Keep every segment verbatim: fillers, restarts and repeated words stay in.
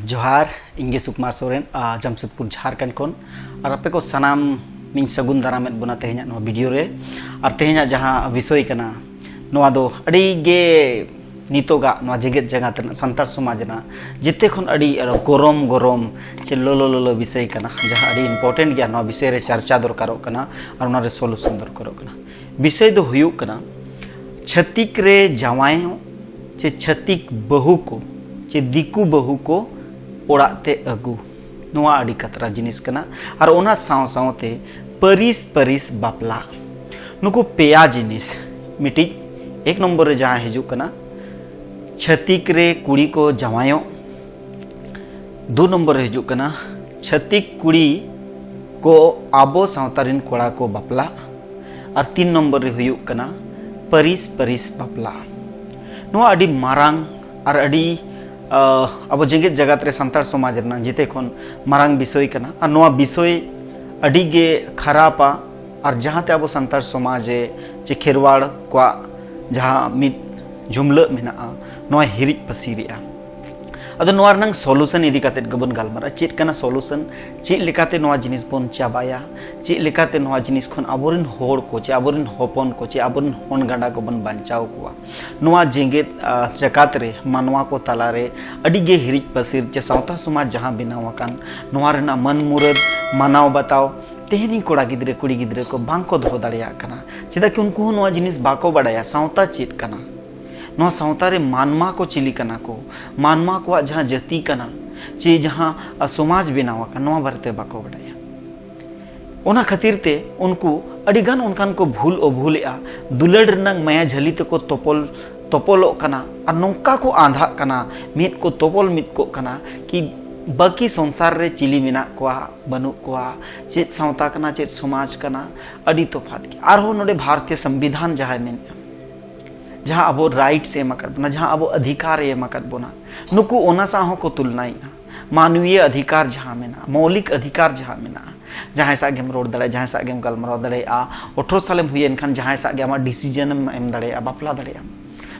ᱡᱚᱦᱟᱨ, ᱤᱧ ᱜᱮ ᱥᱩᱠᱩᱢᱟᱨ ᱥᱚᱨᱮᱱ, ᱟ, ᱡᱟᱢᱥᱮᱫᱽᱯᱩᱨ, ᱡᱷᱟᱲᱠᱷᱚᱸᱰ ᱠᱷᱚᱱ᱾ ᱟᱨ ᱟᱯᱮ ᱠᱚ ᱥᱟᱱᱟᱢ ᱤᱧ ᱥᱟᱹᱜᱩᱱ ᱫᱟᱨᱟᱢᱮᱫ ᱵᱚᱱᱟ ᱛᱮᱦᱮᱧᱟᱜ ᱱᱚᱣᱟ ᱵᱷᱤᱰᱤᱭᱳ ᱨᱮ᱾ ᱟᱨ ᱛᱮᱦᱮᱧᱟᱜ ᱡᱟᱦᱟᱸ ᱵᱤᱥᱚᱭ ᱠᱟᱱᱟ, ᱱᱚᱣᱟ ᱫᱚ ᱟᱹᱰᱤ ᱜᱮ ᱱᱤᱛᱚᱜᱟᱜ ᱱᱚᱣᱟ ᱡᱮᱜᱮᱛ ᱡᱟᱠᱟᱛ ᱨᱮᱱᱟᱜ, ᱥᱟᱱᱛᱟᱲ ᱥᱚᱢᱟᱡᱽ ᱨᱮᱱᱟᱜ ᱡᱮᱛᱮ ᱠᱷᱚᱱ ᱟᱹᱰᱤ ᱜᱚᱨᱚᱢ ᱜᱚᱨᱚᱢ ᱪᱮ ᱞᱚᱞᱚ ᱞᱚᱞᱚ ᱵᱤᱥᱚᱭ ᱠᱟᱱᱟ, ᱡᱟᱦᱟᱸ ᱟᱹᱰᱤ ᱤᱢᱯᱚᱨᱴᱮᱱᱴ ᱜᱮᱭᱟ᱾ ᱱᱚᱣᱟ ᱵᱤᱥᱚᱭ ᱨᱮ ᱪᱟᱨᱪᱟ ᱫᱚᱨᱠᱟᱨᱚᱜ ᱠᱟᱱᱟ ᱟᱨ ᱚᱱᱟ ᱨᱮ ᱥᱚᱞᱩᱥᱚᱱ ᱫᱚᱨᱠᱟᱨᱚᱜ ᱠᱟᱱᱟ᱾ ᱵᱤᱥᱚᱭ ᱫᱚ ᱦᱩᱭᱩᱜ ᱠᱟᱱᱟ, ᱪᱷᱟᱹᱛᱤᱠ ᱨᱮ ᱡᱟᱶᱟᱭᱚᱜ ᱪᱮ ᱪᱷᱟᱹᱛᱤᱠ ᱵᱟᱹᱦᱩ ᱠᱚ ᱪᱮ ᱫᱤᱠᱩ ᱵᱟᱹᱦᱩ ᱠᱚ ᱚᱲᱟᱜ ᱛᱮ ᱟᱹᱜᱩ, ᱱᱚᱣᱟ ᱟᱹᱰᱤ ᱠᱟᱛᱨᱟ ᱡᱤᱱᱤᱥ ᱠᱟᱱᱟ᱾ ᱟᱨ ᱚᱱᱟ ᱥᱟᱶ ᱥᱟᱶᱛᱮ ᱯᱟᱹᱨᱤᱥ ᱯᱟᱹᱨᱤᱥ ᱵᱟᱯᱞᱟ, ᱱᱩᱠᱩ ᱯᱮᱭᱟ ᱡᱤᱱᱤᱥ᱾ ᱢᱤᱫᱴᱤᱡ, ᱮᱠ ᱱᱚᱢᱵᱚᱨ ᱨᱮ ᱡᱟᱦᱟᱸ ᱦᱤᱡᱩᱜ ᱠᱟᱱᱟ, ᱪᱷᱟᱹᱛᱤᱠ ᱨᱮ ᱠᱩᱲᱤ ᱠᱚ ᱡᱟᱶᱟᱭᱚᱜ᱾ ᱫᱩ ᱱᱚᱢᱵᱚᱨ ᱨᱮ ᱦᱤᱡᱩᱜ ᱠᱟᱱᱟ, ᱪᱷᱟᱹᱛᱤᱠ ᱠᱩᱲᱤ ᱠᱚ ᱟᱵᱚ ᱥᱟᱶᱛᱟ ᱨᱮᱱ ᱠᱚᱲᱟ ᱠᱚ ᱵᱟᱯᱞᱟᱜ᱾ ᱟᱨ ᱛᱤᱱ ᱱᱚᱢᱵᱚᱨ ᱨᱮ ᱦᱩᱭᱩᱜ ᱠᱟᱱᱟ ᱯᱟᱹᱨᱤᱥ ᱯᱟᱹᱨᱤᱥ ᱵᱟᱯᱞᱟ᱾ ᱱᱚᱣᱟ ᱟᱹᱰᱤ ᱢᱟᱨᱟᱝ ᱟᱨ ᱟᱹᱰᱤ, ᱟ, ᱟᱵᱚ ᱡᱮᱜᱮᱛ ᱡᱟᱠᱟᱛ ᱨᱮ ᱥᱟᱱᱛᱟᱲ ᱥᱚᱢᱟᱡᱽ ᱨᱮᱱᱟᱜ ᱡᱮᱛᱮ ᱠᱷᱚᱱ ᱢᱟᱨᱟᱝ ᱵᱤᱥᱚᱭ ᱠᱟᱱᱟ᱾ ᱟᱨ ᱱᱚᱣᱟ ᱵᱤᱥᱚᱭ ᱟᱹᱰᱤ ᱜᱮ ᱠᱷᱟᱨᱟᱯᱟ᱾ ᱟᱨ ᱡᱟᱦᱟᱸᱛᱮ ᱟᱵᱚ ᱥᱟᱱᱛᱟᱲ ᱥᱚᱢᱟᱡᱽ ᱨᱮ ᱪᱮ ᱠᱷᱮᱨᱣᱟᱲ ᱠᱚᱣᱟᱜ ᱡᱟᱦᱟᱸ ᱢᱤᱫ ᱡᱷᱩᱢᱞᱟᱹᱜ ᱢᱮᱱᱟᱜᱼᱟ, ᱱᱚᱣᱟ ᱦᱤᱨᱤᱡ ᱯᱟᱹᱥᱤᱨᱮᱜᱼᱟ᱾ ᱟᱫᱚ ᱱᱚᱣᱟ ᱨᱮᱱᱟᱜ ᱥᱚᱞᱩᱥᱚᱱ ᱤᱫᱤ ᱠᱟᱛᱮᱫ ᱜᱮᱵᱚᱱ ᱜᱟᱞᱢᱟᱨᱟᱜᱼᱟ᱾ ᱪᱮᱫ ᱠᱟᱱᱟ ᱥᱚᱞᱩᱥᱚᱱ? ᱪᱮᱫ ᱞᱮᱠᱟᱛᱮ ᱱᱚᱣᱟ ᱡᱤᱱᱤᱥ ᱵᱚᱱ ᱪᱟᱵᱟᱭᱟ? ᱪᱮᱫ ᱞᱮᱠᱟᱛᱮ ᱱᱚᱣᱟ ᱡᱤᱱᱤᱥ ᱠᱷᱚᱱ ᱟᱵᱚᱨᱮᱱ ᱦᱚᱲ ᱠᱚ ᱪᱮ ᱟᱵᱚᱨᱮᱱ ᱦᱚᱯᱚᱱ ᱠᱚ ᱪᱮ ᱟᱵᱚᱨᱮᱱ ᱦᱚᱱ ᱜᱟᱸᱰᱟ ᱠᱚᱵᱚᱱ ᱵᱟᱧᱪᱟᱣ ᱠᱚᱣᱟ? ᱱᱚᱣᱟ ᱡᱮᱜᱮᱛ, ᱟ, ᱡᱟᱠᱟᱛ ᱨᱮ ᱢᱟᱱᱣᱟ ᱠᱚ ᱛᱟᱞᱟᱨᱮ ᱟᱹᱰᱤ ᱜᱮ ᱦᱤᱨᱤᱡ ᱯᱟᱹᱥᱤᱨ ᱪᱮ ᱥᱟᱶᱛᱟ ᱥᱚᱢᱟᱡᱽ ᱡᱟᱦᱟᱸ ᱵᱮᱱᱟᱣ ᱟᱠᱟᱱ, ᱱᱚᱣᱟ ᱨᱮᱱᱟᱜ ᱢᱟᱹᱱ ᱢᱩᱨᱟᱹᱫ, ᱢᱟᱱᱟᱣ ᱵᱟᱛᱟᱣ ᱛᱮᱦᱮᱧ ᱨᱮᱱ ᱠᱚᱲᱟ ᱜᱤᱫᱽᱨᱟᱹ ᱠᱩᱲᱤ ᱜᱤᱫᱽᱨᱟᱹ ᱠᱚ ᱵᱟᱝ ᱠᱚ ᱫᱚᱦᱚ ᱫᱟᱲᱮᱭᱟᱜ ᱠᱟᱱᱟ᱾ ᱪᱮᱫᱟᱜ ᱠᱤ ᱩᱱᱠᱩ ᱦᱚᱸ ᱱᱚᱣᱟ ᱡᱤᱱᱤᱥ ᱵᱟᱠᱚ ᱵᱟᱰᱟᱭᱟ, ᱥᱟᱶᱛᱟ ᱪᱮᱫ ᱠᱟᱱᱟ, ᱱᱚᱣᱟ ᱥᱟᱶᱛᱟ ᱨᱮ ᱢᱟᱱᱣᱟ ᱠᱚ ᱪᱤᱞᱤ ᱠᱟᱱᱟ ᱠᱚ, ᱢᱟᱱᱣᱟ ᱠᱚᱣᱟᱜ ᱡᱟᱦᱟᱸ ᱡᱟᱹᱛᱤ ᱠᱟᱱᱟ ᱪᱮ ᱡᱟᱦᱟᱸ, ᱟ, ᱥᱚᱢᱟᱡᱽ ᱵᱮᱱᱟᱣ ᱟᱠᱟᱱ, ᱱᱚᱣᱟ ᱵᱟᱨᱮᱛᱮ ᱵᱟᱠᱚ ᱵᱟᱰᱟᱭᱟ᱾ ᱚᱱᱟ ᱠᱷᱟᱹᱛᱤᱨ ᱛᱮ ᱩᱱᱠᱩ ᱟᱹᱰᱤᱜᱟᱱ ᱚᱱᱠᱟᱱ ᱠᱚ ᱵᱷᱩᱞ ᱚᱵᱷᱩᱞᱮᱜᱼᱟ, ᱫᱩᱞᱟᱹᱲ ᱨᱮᱱᱟᱜ ᱢᱟᱭᱟ ᱡᱷᱟᱹᱞᱤ ᱛᱮᱠᱚ ᱛᱚᱯᱚᱞ ᱛᱚᱯᱚᱞᱚᱜ ᱠᱟᱱᱟ ᱟᱨ ᱱᱚᱝᱠᱟ ᱠᱚ ᱟᱸᱫᱷᱟᱜ ᱠᱟᱱᱟ, ᱢᱮᱫ ᱠᱚ ᱛᱚᱯᱚᱞ ᱢᱤᱫ ᱠᱚᱜ ᱠᱟᱱᱟ ᱠᱤ ᱵᱟᱹᱠᱤ ᱥᱚᱝᱥᱟᱨ ᱨᱮ ᱪᱤᱞᱤ ᱢᱮᱱᱟᱜ ᱠᱚᱣᱟ ᱵᱟᱹᱱᱩᱜ ᱠᱚᱣᱟ, ᱪᱮᱫ ᱥᱟᱶᱛᱟ ᱠᱟᱱᱟ ᱪᱮᱫ ᱥᱚᱢᱟᱡᱽ ᱠᱟᱱᱟ, ᱟᱹᱰᱤ ᱛᱚᱯᱷᱟᱛ ᱜᱮ᱾ ᱟᱨᱦᱚᱸ ᱱᱚᱰᱮ ᱵᱷᱟᱨᱚᱛᱤᱭᱚ ᱥᱚᱝᱵᱤᱫᱷᱟᱱ ᱡᱟᱦᱟᱸᱭ ᱢᱮᱱᱮᱜᱼᱟ, ᱡᱟᱦᱟᱸ ᱟᱵᱚ ᱨᱟᱭᱤᱴᱥ ᱮ ᱮᱢ ᱟᱠᱟᱫ ᱵᱚᱱᱟ, ᱡᱟᱦᱟᱸ ᱟᱵᱚ ᱚᱫᱷᱤᱠᱟᱨ ᱮ ᱮᱢ ᱟᱠᱟᱫ ᱵᱚᱱᱟ, ᱱᱩᱠᱩ ᱚᱱᱟ ᱥᱟᱶ ᱦᱚᱸᱠᱚ ᱛᱩᱞᱱᱟᱭᱮᱜᱼᱟ᱾ ᱢᱟᱱᱣᱤᱭᱚ ᱚᱫᱷᱤᱠᱟᱨ ᱡᱟᱦᱟᱸ ᱢᱮᱱᱟᱜᱼᱟ, ᱢᱳᱣᱞᱤᱠ ᱚᱫᱷᱤᱠᱟᱨ ᱡᱟᱦᱟᱸ ᱢᱮᱱᱟᱜᱼᱟ, ᱡᱟᱦᱟᱸᱭ ᱥᱟᱶ ᱜᱮᱢ ᱨᱚᱲ ᱫᱟᱲᱮᱭᱟᱜᱼᱟ, ᱡᱟᱦᱟᱸᱭ ᱥᱟᱶ ᱜᱮᱢ ᱜᱟᱞᱢᱟᱨᱟᱣ ᱫᱟᱲᱮᱭᱟᱜᱼᱟ, ᱟᱴᱷᱨᱚ ᱥᱟᱞᱮᱢ ᱦᱩᱭᱮᱱ ᱠᱷᱟᱱ ᱡᱟᱦᱟᱸᱭ ᱥᱟᱶ ᱜᱮ ᱟᱢᱟᱜ ᱰᱤᱥᱤᱡᱚᱱ ᱮᱢ ᱮᱢ ᱫᱟᱲᱮᱭᱟᱜᱼᱟ, ᱵᱟᱯᱞᱟ ᱫᱟᱲᱮᱭᱟᱜᱼᱟ᱾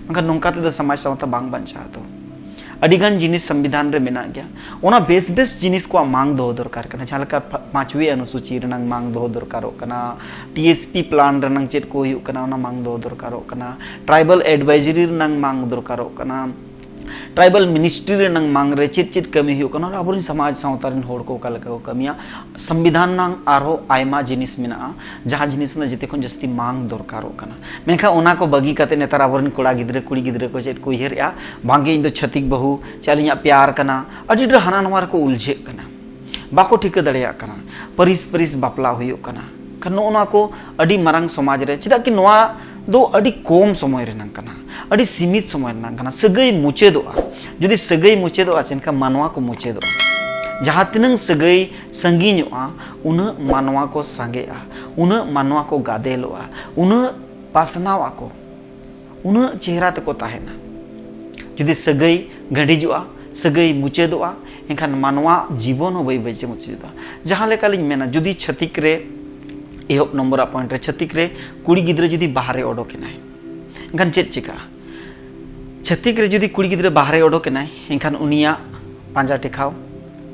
ᱢᱮᱱᱠᱷᱟᱱ ᱱᱚᱝᱠᱟ ᱛᱮᱫᱚ ᱥᱚᱢᱟᱡᱽ ᱥᱟᱶᱛᱟ ᱵᱟᱝ ᱵᱟᱧᱪᱟᱣ ᱫᱚ᱾ ᱟᱹᱰᱤᱜᱟᱱ ᱡᱤᱱᱤᱥ ᱥᱚᱝᱵᱤᱫᱷᱟᱱ ᱨᱮ ᱢᱮᱱᱟᱜ ᱜᱮᱭᱟ᱾ ᱚᱱᱟ ᱵᱮᱥ ᱵᱮᱥ ᱡᱤᱱᱤᱥ ᱠᱚᱣᱟᱜ ᱢᱟᱝ ᱫᱚᱦᱚ ᱫᱚᱨᱠᱟᱨ ᱠᱟᱱᱟ᱾ ᱡᱟᱦᱟᱸ ᱞᱮᱠᱟ ᱯᱟ- ᱯᱟᱸᱪᱣᱤ ᱚᱱᱩᱥᱩᱪᱤ ᱨᱮᱱᱟᱝ ᱢᱟᱝ ᱫᱚᱦᱚ ᱫᱚᱨᱠᱟᱨᱚᱜ ᱠᱟᱱᱟ, ᱴᱤ ᱮᱥ ᱯᱤ ᱯᱞᱟᱱ ᱨᱮᱱᱟᱝ ᱪᱮᱫ ᱠᱚ ᱦᱩᱭᱩᱜ ᱠᱟᱱᱟ, ᱚᱱᱟ ᱢᱟᱝ ᱫᱚᱦᱚ ᱫᱚᱨᱠᱟᱨᱚᱜ ᱠᱟᱱᱟ, ᱴᱨᱟᱭᱵᱟᱞ ᱮᱰᱵᱟᱭᱡᱟᱨᱤ ᱨᱮᱱᱟᱝ ᱢᱟᱝ ᱫᱚᱨᱠᱟᱨᱚᱜ ᱠᱟᱱᱟ, ᱴᱨᱟᱭᱵᱟᱞ ᱢᱤᱱᱤᱥᱴᱨᱤ ᱨᱮᱱᱟᱝ ᱢᱟᱝ ᱨᱮ ᱪᱮᱫ ᱪᱮᱫ ᱠᱟᱹᱢᱤ ᱦᱩᱭᱩᱜ ᱠᱟᱱᱟ, ᱟᱵᱚᱨᱮᱱ ᱥᱚᱢᱟᱡᱽ ᱥᱟᱶᱛᱟ ᱨᱮᱱ ᱦᱚᱲ ᱠᱚ ᱚᱠᱟ ᱞᱮᱠᱟ ᱠᱚ ᱠᱟᱹᱢᱤᱭᱟ, ᱥᱚᱝᱵᱤᱫᱷᱟᱱ ᱨᱮᱱᱟᱝ ᱟᱨᱦᱚᱸ ᱟᱭᱢᱟ ᱡᱤᱱᱤᱥ ᱢᱮᱱᱟᱜᱼᱟ, ᱡᱟᱦᱟᱸ ᱡᱤᱱᱤᱥ ᱨᱮᱱᱟᱜ ᱡᱮᱛᱮ ᱠᱷᱚᱱ ᱡᱟᱹᱥᱛᱤ ᱢᱟᱝ ᱫᱚᱨᱠᱟᱨᱚᱜ ᱠᱟᱱᱟ᱾ ᱢᱮᱱᱠᱷᱟᱱ ᱚᱱᱟ ᱠᱚ ᱵᱟᱹᱜᱤ ᱠᱟᱛᱮ ᱱᱮᱛᱟᱨ ᱟᱵᱚᱨᱮᱱ ᱠᱚᱲᱟ ᱜᱤᱫᱽᱨᱟᱹ, ᱠᱩᱲᱤ ᱜᱤᱫᱽᱨᱟᱹ ᱠᱚ ᱪᱮᱫ ᱠᱚ ᱩᱭᱦᱟᱹᱨᱮᱜᱼᱟ, ᱵᱟᱝᱜᱮ ᱤᱧ ᱫᱚ ᱪᱷᱟᱹᱛᱤᱠ ᱵᱟᱹᱦᱩ, ᱪᱮ ᱟᱹᱞᱤᱧᱟᱜ ᱯᱮᱭᱟᱨ ᱠᱟᱱᱟ, ᱟᱹᱰᱤ ᱰᱷᱮᱨ ᱦᱟᱱᱟ ᱱᱟᱣᱟ ᱨᱮᱠᱚ ᱩᱞᱡᱷᱟᱹᱜ ᱠᱟᱱᱟ, ᱵᱟᱠᱚ ᱴᱷᱤᱠᱟᱹ ᱫᱟᱲᱮᱭᱟᱜ ᱠᱟᱱᱟ, ᱯᱟᱹᱨᱤᱥ ᱯᱟᱹᱨᱤᱥ ᱵᱟᱯᱞᱟ ᱦᱩᱭᱩᱜ ᱠᱟᱱᱟ᱾ ᱠᱷᱟᱱ ᱱᱚᱜᱼᱚ ᱱᱚᱣᱟ ᱠᱚ ᱟᱹᱰᱤ ᱢᱟᱨᱟᱝ ᱥᱚᱢᱟᱡᱽ ᱨᱮ, ᱪᱮᱫᱟᱜ ᱠᱤ ᱱᱚᱣᱟ ᱫᱚ ᱟᱹᱰᱤ ᱠᱚᱢ ᱥᱚᱢᱚᱭ ᱨᱮᱱᱟᱝ ᱠᱟᱱᱟ, ᱟᱹᱰᱤ ᱥᱤᱢᱤᱛ ᱥᱚᱢᱚᱭ ᱨᱮᱱᱟᱝ ᱠᱟᱱᱟ᱾ ᱥᱟᱹᱜᱟᱹᱭ ᱢᱩᱪᱟᱹᱫᱚᱜᱼᱟ᱾ ᱡᱩᱫᱤ ᱥᱟᱹᱜᱟᱹᱭ ᱢᱩᱪᱟᱹᱫᱚᱜᱼᱟ, ᱪᱮ ᱮᱱᱠᱷᱟᱱ ᱢᱟᱱᱣᱟ ᱠᱚ ᱢᱩᱪᱟᱹᱫᱚᱜᱼᱟ᱾ ᱡᱟᱦᱟᱸ ᱛᱤᱱᱟᱹᱝ ᱥᱟᱹᱜᱟᱹᱭ ᱥᱟᱺᱜᱤᱧᱚᱜᱼᱟ, ᱩᱱᱟᱹᱜ ᱢᱟᱱᱣᱟ ᱠᱚ ᱥᱟᱸᱜᱮᱜᱼᱟ, ᱩᱱᱟᱹᱜ ᱢᱟᱱᱣᱟ ᱠᱚ ᱜᱟᱫᱮᱞᱚᱜᱼᱟ, ᱩᱱᱟᱹᱜ ᱯᱟᱥᱱᱟᱣ ᱟᱠᱚ, ᱩᱱᱟᱹᱜ ᱪᱮᱦᱨᱟ ᱛᱮᱠᱚ ᱛᱟᱦᱮᱱᱟ᱾ ᱡᱩᱫᱤ ᱥᱟᱹᱜᱟᱹᱭ ᱜᱟᱹᱰᱤᱡᱚᱜᱼᱟ, ᱥᱟᱹᱜᱟᱹᱭ ᱢᱩᱪᱟᱹᱫᱚᱜᱼᱟ, ᱮᱱᱠᱷᱟᱱ ᱢᱟᱱᱣᱟ ᱡᱤᱵᱚᱱ ᱦᱚᱸ ᱵᱟᱹᱭ ᱵᱟᱹᱭ ᱛᱮ ᱢᱩᱪᱟᱹᱫᱚᱜᱼᱟ᱾ ᱡᱟᱦᱟᱸ ᱞᱮᱠᱟᱞᱤᱧ ᱢᱮᱱᱟ, ᱡᱩᱫᱤ ᱪᱷᱟᱹᱛᱤᱠ ᱨᱮ, ᱮᱦᱚᱵ ᱱᱚᱢᱵᱚᱨᱟᱜ ᱯᱚᱭᱮᱱᱴ ᱨᱮ, ᱪᱷᱟᱹᱛᱤᱠ ᱨᱮ ᱠᱩᱲᱤ ᱜᱤᱫᱽᱨᱟᱹ ᱡᱩᱫᱤ ᱵᱟᱦᱨᱮ ᱚᱰᱚᱠ ᱮᱱᱟᱭ, ᱮᱱᱠᱷᱟᱱ ᱪᱮᱫ ᱪᱤᱠᱟᱹᱜᱼᱟ? ᱪᱷᱟᱹᱛᱤᱠ ᱨᱮ ᱡᱩᱫᱤ ᱠᱩᱲᱤ ᱜᱤᱫᱽᱨᱟᱹ ᱵᱟᱦᱨᱮ ᱚᱰᱚᱠ ᱮᱱᱟᱭ, ᱮᱱᱠᱷᱟᱱ ᱩᱱᱤᱭᱟᱜ ᱯᱟᱸᱡᱟ ᱴᱮᱠᱟᱣ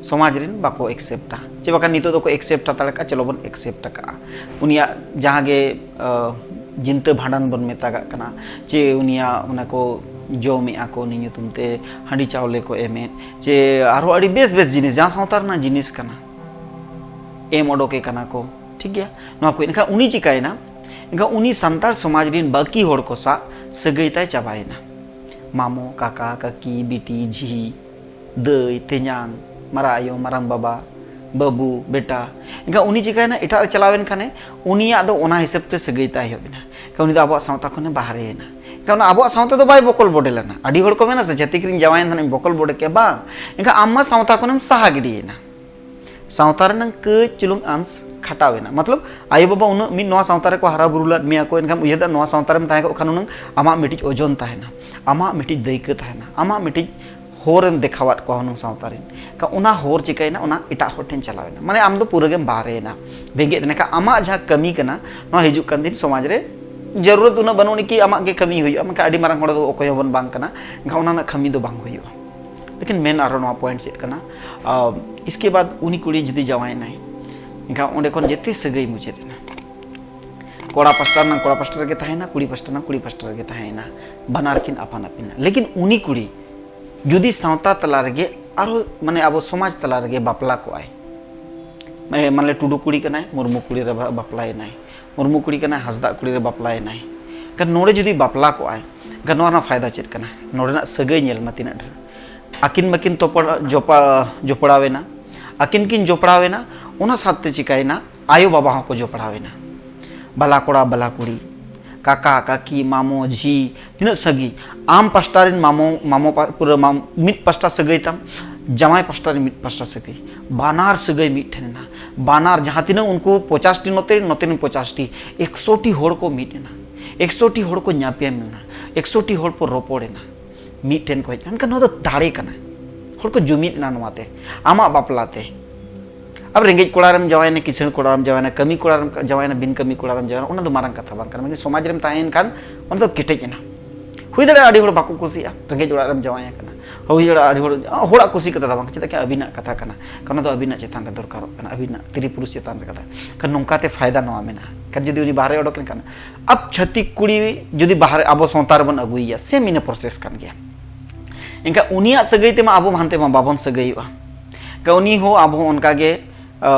ᱥᱚᱢᱟᱡᱽ ᱨᱮᱱ ᱵᱟᱠᱚ ᱮᱠᱥᱮᱯᱴᱟ, ᱪᱮ ᱵᱟᱠᱷᱟᱱ ᱱᱤᱛᱚᱜ ᱫᱚᱠᱚ ᱮᱠᱥᱮᱯᱴ ᱦᱟᱛᱟᱲ ᱠᱟᱜᱼᱟ, ᱪᱚᱞᱚ ᱵᱚᱱ ᱮᱠᱥᱮᱯᱴ ᱟᱠᱟᱜᱼᱟ᱾ ᱩᱱᱤᱭᱟᱜ ᱡᱟᱦᱟᱸ ᱜᱮ, ᱟᱹ, ᱡᱤᱱᱛᱟᱹ ᱵᱷᱟᱸᱰᱟᱱ ᱵᱚᱱ ᱢᱮᱛᱟᱜᱟᱜ ᱠᱟᱱᱟ, ᱪᱮ ᱩᱱᱤᱭᱟᱜ ᱚᱱᱟ ᱠᱚ ᱡᱚᱢᱮᱜᱼᱟ ᱠᱚ ᱩᱱᱤ ᱧᱩᱛᱩᱢ ᱛᱮ, ᱦᱟᱺᱰᱤ ᱪᱟᱣᱞᱮ ᱠᱚ ᱮᱢᱮᱫ, ᱪᱮ ᱟᱨᱦᱚᱸ ᱟᱹᱰᱤ ᱵᱮᱥ ᱵᱮᱥ ᱡᱤᱱᱤᱥ, ᱡᱟᱦᱟᱸ ᱥᱟᱶᱛᱟ ᱨᱮᱱᱟᱜ ᱡᱤᱱᱤᱥ ᱠᱟᱱᱟ, ᱮᱢ ᱚᱰᱚᱠᱮ ᱠᱟᱱᱟ ᱠᱚ, ᱴᱷᱤᱠ ᱜᱮᱭᱟ᱾ ᱱᱚᱣᱟ ᱠᱚ ᱮᱱᱠᱷᱟᱱ ᱩᱱᱤ ᱪᱤᱠᱟᱭᱮᱱᱟ? ᱮᱱᱠᱷᱟᱱ ᱩᱱᱤ ᱥᱟᱱᱛᱟᱲ ᱥᱚᱢᱟᱡᱽ ᱨᱮᱱ ᱵᱟᱹᱠᱤ ᱦᱚᱲ ᱠᱚ ᱥᱟᱶ ᱥᱟᱹᱜᱟᱹᱭ ᱛᱟᱭ ᱪᱟᱵᱟᱭᱮᱱᱟ᱾ ᱢᱟᱢᱚ, ᱠᱟᱠᱟ, ᱠᱟᱹᱠᱤ, ᱵᱤᱴᱤ, ᱡᱷᱤ, ᱫᱟᱹᱭ, ᱛᱮᱧᱟᱝ, ᱢᱟᱨᱟ ᱟᱭᱳ, ᱢᱟᱨᱟᱝ ᱵᱟᱵᱟ, ᱵᱟᱹᱵᱩ, ᱵᱮᱴᱟ᱾ ᱮᱱᱠᱷᱟᱱ ᱩᱱᱤ ᱪᱤᱠᱟᱭᱮᱱᱟ? ᱮᱴᱟᱜ ᱨᱮ ᱪᱟᱞᱟᱣ ᱮᱱ ᱠᱷᱟᱱᱮ ᱩᱱᱤᱭᱟᱜ ᱫᱚ ᱚᱱᱟ ᱦᱤᱥᱟᱹᱵ ᱛᱮ ᱥᱟᱹᱜᱟᱹᱭ ᱛᱟᱭ ᱮᱦᱚᱵ ᱮᱱᱟ᱾ ᱮᱱᱠᱷᱟᱱ ᱩᱱᱤ ᱫᱚ ᱟᱵᱚᱣᱟᱜ ᱥᱟᱶᱛᱟ ᱠᱷᱚᱱᱮ ᱵᱟᱦᱨᱮᱭᱮᱱᱟ᱾ ᱮᱱᱠᱷᱟᱱ ᱚᱱᱟ ᱟᱵᱚᱣᱟᱜ ᱥᱟᱶᱛᱟ ᱫᱚ ᱵᱟᱭ ᱵᱚᱠᱚᱞ ᱵᱚᱰᱮ ᱞᱮᱱᱟ᱾ ᱟᱹᱰᱤ ᱦᱚᱲ ᱠᱚ ᱢᱮᱱᱟ ᱥᱮ, ᱪᱷᱟᱹᱛᱤᱠ ᱨᱤᱧ ᱡᱟᱶᱟᱭᱮᱱ ᱠᱷᱟᱱᱤᱧ ᱵᱚᱠᱚᱞ ᱵᱚᱰᱮ ᱠᱮᱫᱼᱟ, ᱵᱟᱝ᱾ ᱮᱱᱠᱷᱟᱱ ᱟᱢ ᱢᱟ ᱥᱟᱶᱛᱟ ᱠᱷᱚᱱᱮᱢ ᱥᱟᱦᱟ ᱜᱤᱰᱤᱭᱮᱱᱟ᱾ ᱥᱟᱶᱛᱟ ᱨᱮᱱᱟᱝ ᱠᱟᱹᱡ ᱪᱩᱞᱩᱝ ᱟᱸᱥ ᱠᱷᱟᱴᱟᱣ ᱮᱱᱟ᱾ ᱢᱚᱛᱞᱚᱵ, ᱟᱭᱳ ᱵᱟᱵᱟ ᱩᱱᱟᱹᱜ ᱢᱤᱫ ᱱᱚᱣᱟ ᱥᱟᱶᱛᱟ ᱨᱮᱠᱚ ᱦᱟᱨᱟ ᱵᱩᱨᱩ ᱞᱮᱫ ᱢᱮᱭᱟ ᱠᱚ, ᱮᱱᱠᱷᱟᱱ ᱩᱭᱦᱟᱹᱨ ᱫᱟ ᱱᱚᱣᱟ ᱥᱟᱶᱛᱟ ᱨᱮᱢ ᱛᱟᱦᱮᱸ ᱠᱚᱜ ᱠᱷᱟᱱ ᱦᱩᱱᱟᱹᱝ ᱟᱢᱟᱜ ᱢᱤᱫᱴᱤᱡ ᱳᱡᱚᱱ ᱛᱟᱦᱮᱱᱟ, ᱟᱢᱟᱜ ᱢᱤᱫᱴᱤᱡ ᱫᱟᱹᱭᱠᱟᱹ ᱛᱟᱦᱮᱱᱟ, ᱟᱢᱟᱜ ᱢᱤᱫᱴᱤᱡ ᱦᱚᱨᱮᱢ ᱫᱮᱠᱷᱟᱣᱟᱫ ᱠᱚᱣᱟ ᱦᱩᱱᱟᱹᱝ ᱥᱟᱶᱛᱟ ᱨᱮᱱ᱾ ᱮᱱᱠᱷᱟᱱ ᱚᱱᱟ ᱦᱚᱨ ᱪᱤᱠᱟᱹᱭᱮᱱᱟ? ᱚᱱᱟ ᱮᱴᱟᱜ ᱦᱚᱲ ᱴᱷᱮᱱ ᱪᱟᱞᱟᱣ ᱮᱱᱟ, ᱢᱟᱱᱮ ᱟᱢ ᱫᱚ ᱯᱩᱨᱟᱹ ᱜᱮᱢ ᱵᱟᱦᱨᱮᱭᱮᱱᱟ, ᱵᱮᱸᱜᱮᱫ ᱮᱱᱟ᱾ ᱮᱱᱠᱷᱟᱱ ᱟᱢᱟᱜ ᱡᱟᱦᱟᱸ ᱠᱟᱹᱢᱤ ᱠᱟᱱᱟ, ᱱᱚᱣᱟ ᱦᱤᱡᱩᱜ ᱠᱟᱱ ᱫᱤᱱ ᱥᱚᱢᱟᱡᱽ ᱨᱮ ᱡᱟᱹᱨᱩᱨᱟᱛ ᱩᱱᱟᱹᱜ ᱵᱟᱹᱱᱩᱜ ᱟᱹᱱᱤᱡ ᱠᱤ ᱟᱢᱟᱜ ᱜᱮ ᱠᱟᱹᱢᱤ ᱦᱩᱭᱩᱜᱼᱟ, ᱢᱮᱱᱠᱷᱟᱱ ᱟᱹᱰᱤ ᱢᱟᱨᱟᱝ ᱦᱚᱲ ᱫᱚ ᱚᱠᱚᱭ ᱦᱚᱸ ᱵᱚᱱ ᱵᱟᱝ ᱠᱟᱱᱟ, ᱮᱱᱠᱷᱟᱱ ᱚᱱᱟ ᱨᱮᱱᱟᱜ ᱠᱟᱹᱢᱤ ᱫᱚ ᱵᱟᱝ ᱦᱩᱭᱩᱜᱼᱟ᱾ ᱞᱮᱠᱤᱱ ᱢᱮᱱ ᱟᱨᱦᱚᱸ ᱱᱚᱣᱟ ᱯᱚᱭᱮᱱᱴ ᱪᱮᱫ ᱠᱟᱱᱟ? ᱟᱨ ᱤᱥᱠᱮ ᱵᱟᱫ ᱩᱱᱤ ᱠᱩᱲᱤ ᱡᱩᱫᱤ ᱡᱟᱶᱟᱭᱮᱱᱟᱭ, ᱮᱱᱠᱷᱟᱱ ᱚᱸᱰᱮ ᱠᱷᱚᱱ ᱡᱮᱛᱮ ᱥᱟᱹᱜᱟᱹᱭ ᱢᱩᱪᱟᱹᱫ ᱮᱱᱟ᱾ ᱠᱚᱲᱟ ᱯᱟᱥᱴᱟ ᱨᱮᱱᱟᱜ ᱠᱚᱲᱟ ᱯᱟᱥᱴᱟ ᱨᱮᱜᱮ ᱛᱟᱦᱮᱸᱭᱮᱱᱟ, ᱠᱩᱲᱤ ᱯᱟᱥᱴᱟ ᱨᱮᱱᱟᱜ ᱠᱩᱲᱤ ᱯᱟᱥᱴᱟ ᱨᱮᱜᱮ ᱛᱟᱦᱮᱸᱭᱮᱱᱟ, ᱵᱟᱱᱟᱨ ᱠᱤᱱ ᱟᱯᱟᱱ ᱟᱹᱯᱤᱱ ᱮᱱᱟ᱾ ᱞᱮᱠᱤᱱ ᱩᱱᱤ ᱠᱩᱲᱤ ᱡᱩᱫᱤ ᱥᱟᱶᱛᱟ ᱛᱟᱞᱟ ᱨᱮᱜᱮ ᱟᱨᱦᱚᱸ, ᱢᱟᱱᱮ, ᱟᱵᱚ ᱥᱚᱢᱟᱡᱽ ᱛᱟᱞᱟ ᱨᱮᱜᱮ ᱵᱟᱯᱞᱟ ᱠᱚᱜᱼᱟᱭ, ᱢᱟᱱᱮ, ᱢᱟᱱᱮ ᱴᱩᱰᱩ ᱠᱩᱲᱤ ᱠᱟᱱᱟᱭ, ᱢᱩᱨᱢᱩ ᱠᱩᱲᱤ ᱨᱮ ᱵᱟ-, ᱵᱟᱯᱞᱟᱭᱮᱱᱟᱭ, ᱢᱩᱨᱢᱩ ᱠᱩᱲᱤ ᱠᱟᱱᱟᱭ, ᱦᱟᱸᱥᱫᱟᱜ ᱠᱩᱲᱤ ᱨᱮ ᱵᱟᱯᱞᱟᱭᱮᱱᱟᱭ, ᱮᱱᱠᱷᱟᱱ ᱱᱚᱰᱮ ᱡᱩᱫᱤ ᱵᱟᱯᱞᱟ ᱠᱚᱜᱼᱟᱭ, ᱮᱱᱠᱷᱟᱱ ᱱᱚᱣᱟ ᱨᱮᱱᱟᱜ ᱯᱷᱟᱭᱫᱟ ᱪᱮᱫ ᱠᱟᱱᱟ? ᱱᱚᱰᱮᱱᱟᱜ ᱥᱟᱹᱜᱟᱹᱭ ᱧᱮᱞ ᱢᱟ ᱛᱤᱱᱟᱹᱜ ᱰᱷᱮᱨ᱾ ᱟᱹᱠᱤᱱ ᱢᱟᱹᱠᱤᱱ ᱛᱚᱯᱚᱲ-, ᱡᱚᱯᱟ-, ᱡᱚᱯᱲᱟᱣᱮᱱᱟ, ᱟᱹᱠᱤᱱ ᱠᱤᱱ ᱡᱚᱯᱲᱟᱣᱮᱱᱟ, ᱚᱱᱟ ᱥᱟᱶᱛᱮ ᱪᱤᱠᱟᱹᱭᱮᱱᱟ? ᱟᱭᱳ ᱵᱟᱵᱟ ᱦᱚᱸᱠᱚ ᱡᱚᱯᱲᱟᱣᱮᱱᱟ᱾ ᱵᱟᱞᱟ ᱠᱚᱲᱟ, ᱵᱟᱞᱟ ᱠᱩᱲᱤ, ᱠᱟᱠᱟ, ᱠᱟᱠᱤ, ᱢᱟᱢᱚ, ᱡᱷᱤ, ᱛᱤᱱᱟᱹᱜ ᱥᱟᱹᱜᱟᱹᱭ᱾ ᱟᱢ ᱯᱟᱥᱴᱟ ᱨᱮᱱ ᱢᱟᱢᱚ, ᱢᱟᱢᱚ ᱯᱟ-, ᱯᱩᱨᱟᱹ ᱢᱟᱢ-, ᱢᱤᱫ ᱯᱟᱥᱴᱟ ᱥᱟᱹᱜᱟᱹᱭ ᱛᱟᱢ, ᱡᱟᱶᱟᱭ ᱯᱟᱥᱴᱟ ᱨᱮᱱ ᱢᱤᱫ ᱯᱟᱥᱴᱟ ᱥᱟᱹᱜᱟᱹᱭ᱾ ᱵᱟᱱᱟᱨ ᱥᱟᱹᱜᱟᱹᱭ ᱢᱤᱫ ᱴᱷᱮᱱ ᱮᱱᱟ᱾ ᱵᱟᱱᱟᱨ ᱡᱟᱦᱟᱸ ᱛᱤᱱᱟᱹᱜ ᱩᱱᱠᱩ ᱯᱚᱪᱟᱥ ᱴᱤ ᱱᱚᱛᱮ, ᱱᱚᱛᱮ ᱨᱮᱱ ᱯᱚᱪᱟᱥ ᱴᱤ, ᱮᱠᱥᱚ ᱴᱤ ᱦᱚᱲ ᱠᱚ ᱢᱤᱫ ᱮᱱᱟ᱾ ᱮᱠᱥᱚ ᱴᱤ ᱦᱚᱲ ᱠᱚ ᱧᱟᱯᱟᱢ ᱮᱱᱟ᱾ ᱮᱠᱥᱚ ᱴᱤ ᱦᱚᱲ ᱠᱚ ᱨᱚᱯᱚᱲ ᱮᱱᱟ᱾ ᱢᱤᱫ ᱴᱷᱮᱱ ᱠᱚ ᱦᱮᱡ ᱮᱱᱟ᱾ ᱮᱱᱠᱷᱟᱱ ᱱᱚᱣᱟ ᱫᱚ ᱫᱟᱲᱮ ᱠᱟᱱᱟ᱾ ᱦᱚᱲ ᱠᱚ ᱡᱩᱢᱤᱫ ᱮᱱᱟ ᱱᱚᱣᱟᱛᱮ, ᱟᱢᱟᱜ ᱵᱟᱯᱞᱟ ᱛᱮ᱾ ᱟᱵ ᱨᱮᱸᱜᱮᱡ ᱠᱚᱲᱟ ᱨᱮᱢ ᱡᱟᱶᱟᱭᱮᱱᱟ, ᱠᱤᱥᱟᱹᱬ ᱠᱚᱲᱟ ᱨᱮᱢ ᱡᱟᱶᱟᱭᱮᱱᱟ, ᱠᱟᱹᱢᱤ ᱠᱚᱲᱟ ᱨᱮᱢ ᱡᱟᱶᱟᱭᱮᱱᱟ, ᱵᱤᱱ ᱠᱟᱹᱢᱤ ᱠᱚᱲᱟ ᱨᱮᱢ ᱡᱟᱶᱟᱭᱮᱱᱟ, ᱚᱱᱟ ᱫᱚ ᱢᱟᱨᱟᱝ ᱠᱟᱛᱷᱟ ᱵᱟᱝ ᱠᱟᱱᱟ᱾ ᱢᱮᱱᱠᱷᱟᱱ ᱥᱚᱢᱟᱡᱽ ᱨᱮᱢ ᱛᱟᱦᱮᱸᱭᱮᱱ ᱠᱷᱟᱱ ᱚᱱᱟ ᱫᱚ ᱠᱮᱴᱮᱡ ᱮᱱᱟ᱾ ᱦᱩᱭ ᱫᱟᱲᱮᱭᱟᱜᱼᱟ ᱟᱹᱰᱤ ᱦᱚᱲ ᱵᱟᱠᱚ ᱠᱩᱥᱤᱭᱟᱜᱼᱟ, ᱨᱮᱸᱜᱮᱡ ᱚᱲᱟᱜ ᱨᱮᱢ ᱡᱟᱶᱟᱭ ᱟᱠᱟᱱᱟ, ᱦᱩᱭ ᱫᱟᱲᱮᱭᱟᱜᱼᱟ ᱟᱹᱰᱤ ᱦᱚᱲ, ᱦᱚᱲᱟᱜ ᱠᱩᱥᱤ ᱠᱟᱛᱷᱟ ᱫᱚ ᱵᱟᱝ, ᱪᱮᱫᱟᱜ ᱠᱤ ᱟᱹᱵᱤᱱᱟᱜ ᱠᱟᱛᱷᱟ ᱠᱟᱱᱟ, ᱚᱱᱟ ᱫᱚ ᱟᱹᱵᱤᱱᱟᱜ ᱪᱮᱛᱟᱱ ᱨᱮ ᱫᱚᱨᱠᱟᱨᱚᱜ ᱠᱟᱱᱟ, ᱟᱹᱵᱤᱱᱟᱜ ᱛᱤᱨᱤ ᱯᱩᱨᱩᱥ ᱪᱮᱛᱟᱱ ᱨᱮ ᱠᱟᱛᱷᱟ᱾ ᱠᱷᱟᱱ ᱱᱚᱝᱠᱟᱛᱮ ᱯᱷᱟᱭᱫᱟ ᱱᱚᱣᱟ ᱢᱮᱱᱟᱜᱼᱟ᱾ ᱠᱷᱟᱱ ᱡᱩᱫᱤ ᱩᱱᱤ ᱵᱟᱦᱨᱮ ᱚᱰᱚᱠ ᱮᱱᱠᱷᱟᱱ, ᱟᱵ ᱪᱷᱟᱹᱛᱤᱠ ᱠᱩᱲᱤ ᱡᱩᱫᱤ ᱵᱟᱦᱨᱮ ᱟᱵᱚ ᱥᱟᱶᱛᱟ ᱨᱮᱵᱚᱱ ᱟᱹᱜᱩᱭᱮᱭᱟ, ᱥᱮᱢ ᱤᱱᱟᱹ ᱯᱨᱚᱥᱮᱥ ᱠᱟᱱ ᱜᱮᱭᱟ᱾ ᱮᱱᱠᱷᱟᱱ ᱩᱱᱤᱭᱟᱜ ᱥᱟᱹᱜᱟᱹᱭ ᱛᱮᱢᱟ ᱟᱵᱚ ᱦᱟᱱᱛᱮ ᱢᱟ ᱵᱟᱵᱚᱱ ᱥᱟᱹᱜᱟᱹᱭᱚᱜᱼᱟ᱾ ᱮᱱᱠᱷᱟᱱ ᱩᱱᱤ ᱦᱚᱸ ᱟᱵᱚ ᱦᱚᱸ ᱚᱱᱠᱟ ᱜᱮ, ᱟᱹ,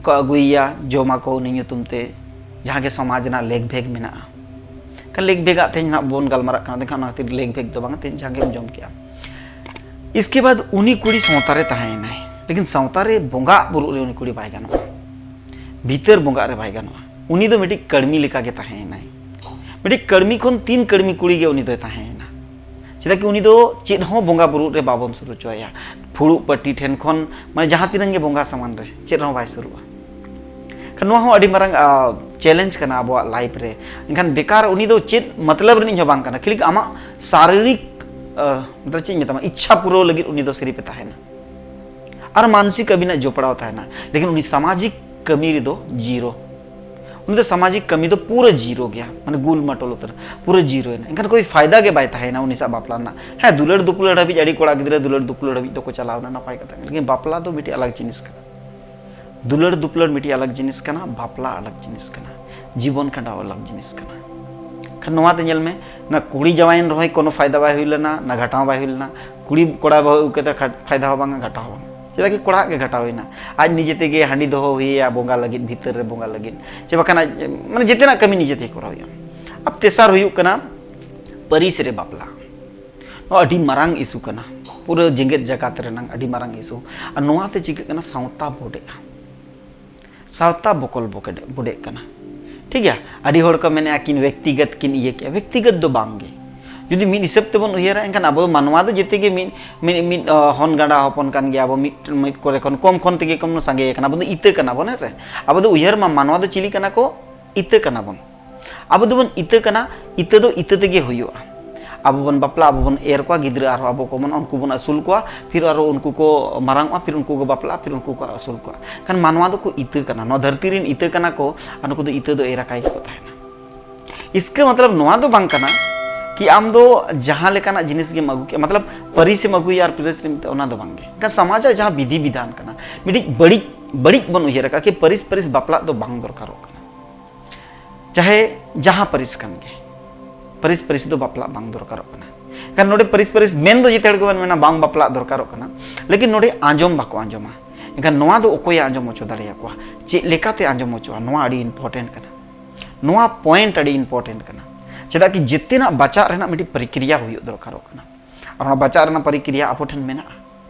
ᱠᱚ ᱟᱹᱜᱩᱭᱮᱭᱟ, ᱡᱚᱢᱟᱠᱚ ᱩᱱᱤ ᱧᱩᱛᱩᱢ ᱛᱮ, ᱡᱟᱦᱟᱸ ᱜᱮ ᱥᱚᱢᱟᱡᱽ ᱨᱮᱱᱟᱜ ᱞᱮᱠ ᱵᱷᱮᱠ ᱢᱮᱱᱟᱜᱼᱟ᱾ ᱮᱱᱠᱷᱟᱱ ᱞᱮᱠ ᱵᱷᱮᱠᱟᱜ ᱛᱮᱦᱮᱧ ᱱᱟᱜ ᱵᱚᱱ ᱜᱟᱞᱢᱟᱨᱟᱜ ᱠᱟᱱᱟ, ᱮᱱᱠᱷᱟᱱ ᱚᱱᱟ ᱠᱷᱟᱹᱛᱤᱨ ᱞᱮᱠ ᱵᱷᱮᱠ ᱫᱚ ᱵᱟᱝ, ᱛᱮᱦᱮᱧ ᱡᱟᱦᱟᱸ ᱜᱮᱢ ᱡᱚᱢ ᱠᱮᱜᱼᱟ᱾ ᱤᱥᱠᱮ ᱵᱟᱫ ᱩᱱᱤ ᱠᱩᱲᱤ ᱥᱟᱶᱛᱟ ᱨᱮ ᱛᱟᱦᱮᱸᱭᱮᱱᱟᱭ, ᱞᱮᱠᱤᱱ ᱥᱟᱶᱛᱟ ᱨᱮ ᱵᱚᱸᱜᱟ ᱵᱩᱨᱩᱜ ᱨᱮ ᱩᱱᱤ ᱠᱩᱲᱤ ᱵᱟᱭ ᱜᱟᱱᱚᱜᱼᱟ, ᱵᱷᱤᱛᱟᱹᱨ ᱵᱚᱸᱜᱟᱜ ᱨᱮ ᱵᱟᱭ ᱜᱟᱱᱚᱜᱼᱟ᱾ ᱩᱱᱤ ᱫᱚ ᱢᱤᱫᱴᱤᱡ ᱠᱟᱹᱲᱢᱤ ᱞᱮᱠᱟ ᱜᱮ ᱛᱟᱦᱮᱸᱭᱮᱱᱟᱭ᱾ ᱢᱤᱫᱴᱤᱡ ᱠᱟᱹᱲᱢᱤ ᱠᱷᱚᱱ ᱛᱤᱱ ᱠᱟᱹᱲᱢᱤ ᱠᱩᱲᱤ ᱜᱮ ᱩᱱᱤ ᱫᱚᱭ ᱛᱟᱦᱮᱸᱭᱮᱱᱟ᱾ ᱪᱮᱫᱟᱜ ᱠᱤ ᱩᱱᱤ ᱫᱚ ᱪᱮᱫ ᱦᱚᱸ ᱵᱚᱸᱜᱟ ᱵᱩᱨᱩᱜ ᱨᱮ ᱵᱟᱵᱚᱱ ᱥᱩᱨ ᱦᱚᱪᱚ ᱟᱭᱟ᱾ ᱯᱷᱩᱲᱩᱜ ᱯᱟᱹᱴᱤ ᱴᱷᱮᱱ ᱠᱷᱚᱱ, ᱢᱟᱱᱮ, ᱡᱟᱦᱟᱸ ᱛᱤᱱᱟᱹᱜ ᱜᱮ ᱵᱚᱸᱜᱟ ᱥᱟᱢᱟᱱ ᱨᱮ ᱪᱮᱫ ᱨᱮᱦᱚᱸ ᱵᱟᱭ ᱥᱩᱨᱩᱜᱼᱟ᱾ ᱠᱷᱟᱱ ᱱᱚᱣᱟ ᱦᱚᱸ ᱟᱹᱰᱤ ᱢᱟᱨᱟᱝ, ᱟ, ᱪᱮᱞᱮᱧᱡᱽ ᱠᱟᱱᱟ ᱟᱵᱚᱣᱟᱜ ᱞᱟᱭᱤᱯᱷ ᱨᱮ᱾ ᱮᱱᱠᱷᱟᱱ ᱵᱮᱠᱟᱨ ᱩᱱᱤ ᱫᱚ ᱪᱮᱫ ᱢᱚᱛᱞᱚᱵ ᱨᱤᱱᱤᱡ ᱦᱚᱸ ᱵᱟᱝ ᱠᱟᱱᱟ, ᱠᱷᱟᱹᱞᱤ ᱟᱢᱟᱜ ᱥᱟᱨᱤᱨᱤᱠ, ᱟ, ᱢᱚᱛᱞᱚᱵ ᱪᱮᱫ ᱤᱧ ᱢᱮᱛᱟᱢᱟ, ᱤᱪᱪᱷᱟ ᱯᱩᱨᱟᱹᱣ ᱞᱟᱹᱜᱤᱫ ᱩᱱᱤ ᱫᱚ ᱥᱤᱨᱤᱯ ᱮ ᱛᱟᱦᱮᱱᱟ᱾ ᱟᱨ ᱢᱟᱱᱥᱤᱠ ᱟᱹᱵᱤᱱᱟᱜ ᱡᱚᱯᱲᱟᱣ ᱛᱟᱦᱮᱱᱟ, ᱞᱮᱠᱤᱱ ᱩᱱᱤ ᱥᱟᱢᱟᱡᱤᱠ ᱠᱟᱹᱢᱤ ᱨᱮᱫᱚ ᱡᱤᱨᱳ᱾ ᱩᱱᱤ ᱫᱚ ᱥᱟᱢᱟᱡᱤᱠ ᱠᱟᱹᱢᱤ ᱫᱚ ᱯᱩᱨᱟᱹ ᱡᱤᱨᱳ ᱜᱮᱭᱟ, ᱢᱟᱱᱮ ᱜᱩᱞ ᱢᱟᱴᱚᱞ ᱩᱛᱟᱹᱨ, ᱯᱩᱨᱟᱹ ᱡᱤᱨᱳ ᱮᱱᱟ᱾ ᱮᱱᱠᱷᱟᱱ ᱠᱳᱭ ᱯᱷᱟᱭᱫᱟ ᱜᱮ ᱵᱟᱭ ᱛᱟᱦᱮᱸᱭᱮᱱᱟ ᱩᱱᱤ ᱥᱟᱶ ᱵᱟᱯᱞᱟ ᱨᱮᱱᱟᱜ᱾ ᱦᱮᱸ, ᱫᱩᱞᱟᱹᱲ ᱫᱩᱯᱞᱟᱹᱲ ᱦᱟᱹᱵᱤᱡ ᱟᱹᱰᱤ ᱠᱚᱲᱟ ᱜᱤᱫᱽᱨᱟᱹ ᱫᱩᱞᱟᱹᱲ ᱫᱩᱯᱞᱟᱹᱲ ᱦᱟᱹᱵᱤᱡ ᱫᱚᱠᱚ ᱪᱟᱞᱟᱣ ᱮᱱᱟ, ᱱᱟᱯᱟᱭ ᱠᱟᱛᱷᱟ ᱠᱟᱱᱟ, ᱞᱮᱠᱤᱱ ᱵᱟᱯᱞᱟ ᱫᱚ ᱢᱤᱫᱴᱤᱡ ᱟᱞᱟᱜᱽ ᱡᱤᱱᱤᱥ ᱠᱟᱱᱟ᱾ ᱫᱩᱞᱟᱹᱲ ᱫᱩᱯᱞᱟᱹᱲ ᱢᱤᱫᱴᱤᱡ ᱟᱞᱟᱜᱽ ᱡᱤᱱᱤᱥ ᱠᱟᱱᱟ, ᱵᱟᱯᱞᱟ ᱟᱞᱟᱜᱽ ᱡᱤᱱᱤᱥ ᱠᱟᱱᱟ, ᱡᱤᱵᱚᱱ ᱠᱷᱟᱸᱰᱟᱣ ᱟᱞᱟᱜᱽ ᱡᱤᱱᱤᱥ ᱠᱟᱱᱟ᱾ ᱠᱷᱟᱱ ᱱᱚᱣᱟ ᱛᱮ ᱧᱮᱞ ᱢᱮ, ᱚᱱᱟ ᱠᱩᱲᱤ ᱡᱟᱶᱟᱭᱮᱱ ᱨᱮᱦᱚᱸᱭ ᱠᱳᱱᱳ ᱯᱷᱟᱭᱫᱟ ᱵᱟᱭ ᱦᱩᱭ ᱞᱮᱱᱟ, ᱱᱟ ᱜᱷᱟᱴᱟᱣ ᱵᱟᱭ ᱦᱩᱭ ᱞᱮᱱᱟ᱾ ᱠᱩᱲᱤ ᱠᱚᱲᱟ ᱵᱟᱹᱦᱩ ᱟᱹᱜᱩ ᱠᱟᱛᱮ ᱠᱷᱟ-, ᱯᱷᱟᱭᱫᱟ ᱦᱚᱸ ᱵᱟᱝᱟ, ᱜᱷᱟᱴᱟᱣ ᱦᱚᱸ ᱵᱟᱝᱟ᱾ ᱪᱮᱫᱟᱜ ᱠᱤ ᱠᱚᱲᱟᱣᱟᱜ ᱜᱮ ᱜᱷᱟᱴᱟᱣ ᱦᱩᱭᱱᱟ᱾ ᱟᱡ ᱱᱤᱡᱮ ᱛᱮᱜᱮ ᱦᱟᱺᱰᱤ ᱫᱚᱦᱚ ᱦᱩᱭᱟᱭᱟ ᱵᱚᱸᱜᱟ ᱞᱟᱹᱜᱤᱫ, ᱵᱷᱤᱛᱟᱹᱨ ᱨᱮ ᱵᱚᱸᱜᱟ ᱞᱟᱹᱜᱤᱫ, ᱪᱮ ᱵᱟᱠᱷᱟᱱ ᱟᱡ, ᱢᱟᱱᱮ, ᱡᱮᱛᱮᱱᱟᱜ ᱠᱟᱹᱢᱤ ᱱᱤᱡᱮ ᱛᱮᱜᱮ ᱠᱚᱨᱟᱣ ᱦᱩᱭᱩᱜᱼᱟ᱾ ᱟᱨ ᱛᱮᱥᱟᱨ ᱦᱩᱭᱩᱜ ᱠᱟᱱᱟ ᱯᱟᱹᱨᱤᱥ ᱨᱮ ᱵᱟᱯᱞᱟ᱾ ᱱᱚᱣᱟ ᱟᱹᱰᱤ ᱢᱟᱨᱟᱝ ᱤᱥᱩ ᱠᱟᱱᱟ, ᱯᱩᱨᱟᱹ ᱡᱮᱜᱮᱛ ᱡᱟᱠᱟᱛ ᱨᱮᱱᱟᱝ ᱟᱹᱰᱤ ᱢᱟᱨᱟᱝ ᱤᱥᱩ᱾ ᱟᱨ ᱱᱚᱣᱟᱛᱮ ᱪᱤᱠᱟᱹᱜ ᱠᱟᱱᱟ? ᱥᱟᱶᱛᱟ ᱵᱚᱰᱮᱜᱼᱟ, ᱥᱟᱶᱛᱟ ᱵᱚᱠᱚᱞ ᱵᱚᱠᱮᱰ-, ᱵᱚᱰᱮᱜ ᱠᱟᱱᱟ᱾ ᱴᱷᱤᱠ ᱜᱮᱭᱟ, ᱟᱹᱰᱤ ᱦᱚᱲ ᱠᱚ ᱢᱮᱱᱮᱫᱼᱟ ᱠᱤᱱ ᱵᱮᱠᱛᱤᱜᱚᱛ ᱠᱤᱱ ᱤᱭᱟᱹ ᱠᱮᱜᱼᱟ, ᱵᱮᱠᱛᱤᱜᱚᱛ ᱫᱚ ᱵᱟᱝ ᱜᱮ᱾ ᱡᱩᱫᱤ ᱢᱤᱫ ᱦᱤᱥᱟᱹᱵ ᱛᱮᱵᱚᱱ ᱩᱭᱦᱟᱹᱨᱟ, ᱮᱱᱠᱷᱟᱱ ᱟᱵᱚ ᱢᱟᱱᱣᱟ ᱫᱚ ᱡᱮᱛᱮ ᱜᱮ ᱢᱤᱫ, ᱢᱤᱫ, ᱢᱤᱫ, ᱚ, ᱦᱚᱱ ᱜᱟᱸᱰᱟ ᱦᱚᱯᱚᱱ ᱠᱟᱱ ᱜᱮᱭᱟ ᱵᱚ, ᱢᱤᱫ, ᱢᱤᱫ ᱠᱚᱨᱮ ᱠᱷᱚᱱ ᱠᱚᱢ ᱠᱷᱚᱱ ᱛᱮᱜᱮ ᱠᱚ ᱥᱟᱸᱜᱮ ᱟᱠᱟᱱᱟ᱾ ᱟᱵᱚ ᱫᱚ ᱤᱛᱟᱹ ᱠᱟᱱᱟ ᱵᱚᱱ, ᱦᱮᱸ ᱥᱮ? ᱟᱵᱚ ᱫᱚ ᱩᱭᱦᱟᱹᱨ ᱢᱟ, ᱢᱟᱱᱣᱟ ᱫᱚ ᱪᱤᱞᱤ ᱠᱟᱱᱟ ᱠᱚ? ᱤᱛᱟᱹ ᱠᱟᱱᱟ ᱵᱚᱱ᱾ ᱟᱵᱚ ᱫᱚᱵᱚᱱ ᱤᱛᱟᱹ ᱠᱟᱱᱟ, ᱤᱛᱟᱹ ᱫᱚ ᱤᱛᱟᱹ ᱛᱮᱜᱮ ᱦᱩᱭᱩᱜᱼᱟ᱾ ᱟᱵᱚ ᱵᱚᱱ ᱵᱟᱯᱞᱟ, ᱟᱵᱚ ᱵᱚᱱ ᱮᱨ ᱠᱚᱣᱟ ᱜᱤᱫᱽᱨᱟᱹ, ᱟᱨᱦᱚᱸ ᱟᱵᱚ ᱠᱚ ᱢᱟᱱᱮ ᱩᱱᱠᱩ ᱵᱚᱱ ᱟᱹᱥᱩᱞ ᱠᱚᱣᱟ, ᱯᱷᱤᱨ ᱟᱨᱦᱚᱸ ᱩᱱᱠᱩ ᱠᱚ ᱢᱟᱨᱟᱝ ᱚᱜᱼᱟ, ᱯᱷᱤᱨ ᱩᱱᱠᱩ ᱠᱚ ᱵᱟᱯᱞᱟᱜᱼᱟ, ᱯᱷᱤᱨ ᱩᱱᱠᱩ ᱠᱚ ᱟᱹᱥᱩᱞ ᱠᱚᱣᱟ᱾ ᱠᱷᱟᱱ ᱢᱟᱱᱣᱟ ᱫᱚᱠᱚ ᱤᱛᱟᱹ ᱠᱟᱱᱟ, ᱱᱚᱣᱟ ᱫᱷᱟᱹᱨᱛᱤ ᱨᱮᱱ ᱤᱛᱟᱹ ᱠᱟᱱᱟ ᱠᱚ, ᱟᱨ ᱱᱩᱠᱩ ᱫᱚ ᱤᱛᱟᱹ ᱫᱚ ᱮᱨ ᱟᱠᱟᱭ ᱜᱮᱠᱚ ᱛᱟᱦᱮᱱᱟ᱾ ᱤᱥᱠᱟᱹ ᱢᱚᱛᱞᱚᱵ ᱱᱚᱣᱟ ᱫᱚ ᱵᱟᱝ ᱠᱟᱱᱟ ᱠᱤ ᱟᱢ ᱫᱚ ᱡᱟᱦᱟᱸ ᱞᱮᱠᱟᱱᱟᱜ ᱡᱤᱱᱤᱥ ᱜᱮᱢ ᱟᱹᱜᱩ ᱠᱮᱫ, ᱢᱚᱛᱞᱚᱵ ᱯᱟᱹᱨᱤᱥ ᱮᱢ ᱟᱹᱜᱩᱭᱟ ᱟᱨ ᱯᱟᱹᱨᱤᱥ ᱨᱮ ᱢᱤᱫᱴᱮᱱ, ᱚᱱᱟ ᱫᱚ ᱵᱟᱝ ᱜᱮ᱾ ᱮᱱᱠᱷᱟᱱ ᱥᱚᱢᱟᱡᱽ ᱟᱜ ᱡᱟᱦᱟᱸ ᱵᱤᱫᱷᱤ ᱵᱤᱫᱷᱟᱱ ᱠᱟᱱᱟ, ᱢᱤᱫᱴᱤᱡ ᱵᱟᱹᱲᱤᱡ, ᱵᱟᱹᱲᱤᱡ ᱵᱚᱱ ᱩᱭᱦᱟᱹᱨ ᱟᱠᱟᱫ ᱠᱤ ᱯᱟᱹᱨᱤᱥ, ᱯᱟᱹᱨᱤᱥ ᱵᱟᱯᱞᱟᱜ ᱫᱚ ᱵᱟᱝ ᱫᱚᱨᱠᱟᱨᱚᱜ ᱠᱟᱱᱟ᱾ ᱪᱟᱦᱮ ᱡᱟᱦᱟᱸ ᱯᱟᱹᱨᱤᱥ ᱠᱟᱱ ᱜᱮ, ᱯᱟᱹᱨᱤᱥ ᱯᱟᱹᱨᱤᱥ ᱫᱚ ᱵᱟᱯᱞᱟ ᱵᱟᱝ ᱫᱚᱨᱠᱟᱨᱚᱜ ᱠᱟᱱᱟ᱾ ᱮᱱᱠᱷᱟᱱ ᱱᱚᱰᱮ ᱯᱟᱹᱨᱤᱥ ᱯᱟᱹᱨᱤᱥ ᱢᱮᱱ ᱫᱚ ᱡᱮᱛᱮ ᱦᱚᱲ ᱜᱮᱵᱚᱱ ᱢᱮᱱᱟ ᱵᱟᱝ ᱵᱟᱯᱞᱟᱜ ᱫᱚᱨᱠᱟᱨᱚᱜ ᱠᱟᱱᱟ, ᱞᱮᱠᱤᱱ ᱱᱚᱰᱮ ᱟᱸᱡᱚᱢ ᱵᱟᱠᱚ ᱟᱸᱡᱚᱢᱟ᱾ ᱮᱱᱠᱷᱟᱱ ᱱᱚᱣᱟ ᱫᱚ ᱚᱠᱚᱭᱮ ᱟᱸᱡᱚᱢ ᱦᱚᱪᱚ ᱫᱟᱲᱮᱭᱟᱠᱚᱣᱟ? ᱪᱮᱫ ᱞᱮᱠᱟᱛᱮ ᱟᱸᱡᱚᱢ ᱦᱚᱪᱚᱜᱼᱟ? ᱱᱚᱣᱟ ᱟᱹᱰᱤ important ᱠᱟᱱᱟ, ᱱᱚᱣᱟ point ᱟᱹᱰᱤ important ᱠᱟᱱᱟ᱾ ᱪᱮᱫᱟᱜ ᱠᱤ ᱡᱮᱛᱮᱱᱟᱜ ᱵᱟᱪᱟᱜ ᱨᱮᱱᱟᱜ ᱢᱤᱫᱴᱤᱡ ᱯᱨᱚᱠᱨᱤᱭᱟ ᱦᱩᱭᱩᱜ ᱫᱚᱨᱠᱟᱨᱚᱜ ᱠᱟᱱᱟ, ᱟᱨ ᱚᱱᱟ ᱵᱟᱪᱟᱜ ᱨᱮᱱᱟᱜ ᱯᱨᱚᱠᱨᱤᱭᱟ ᱟᱵᱚ ᱴᱷᱮᱱ ᱢᱮᱱᱟᱜᱼᱟ,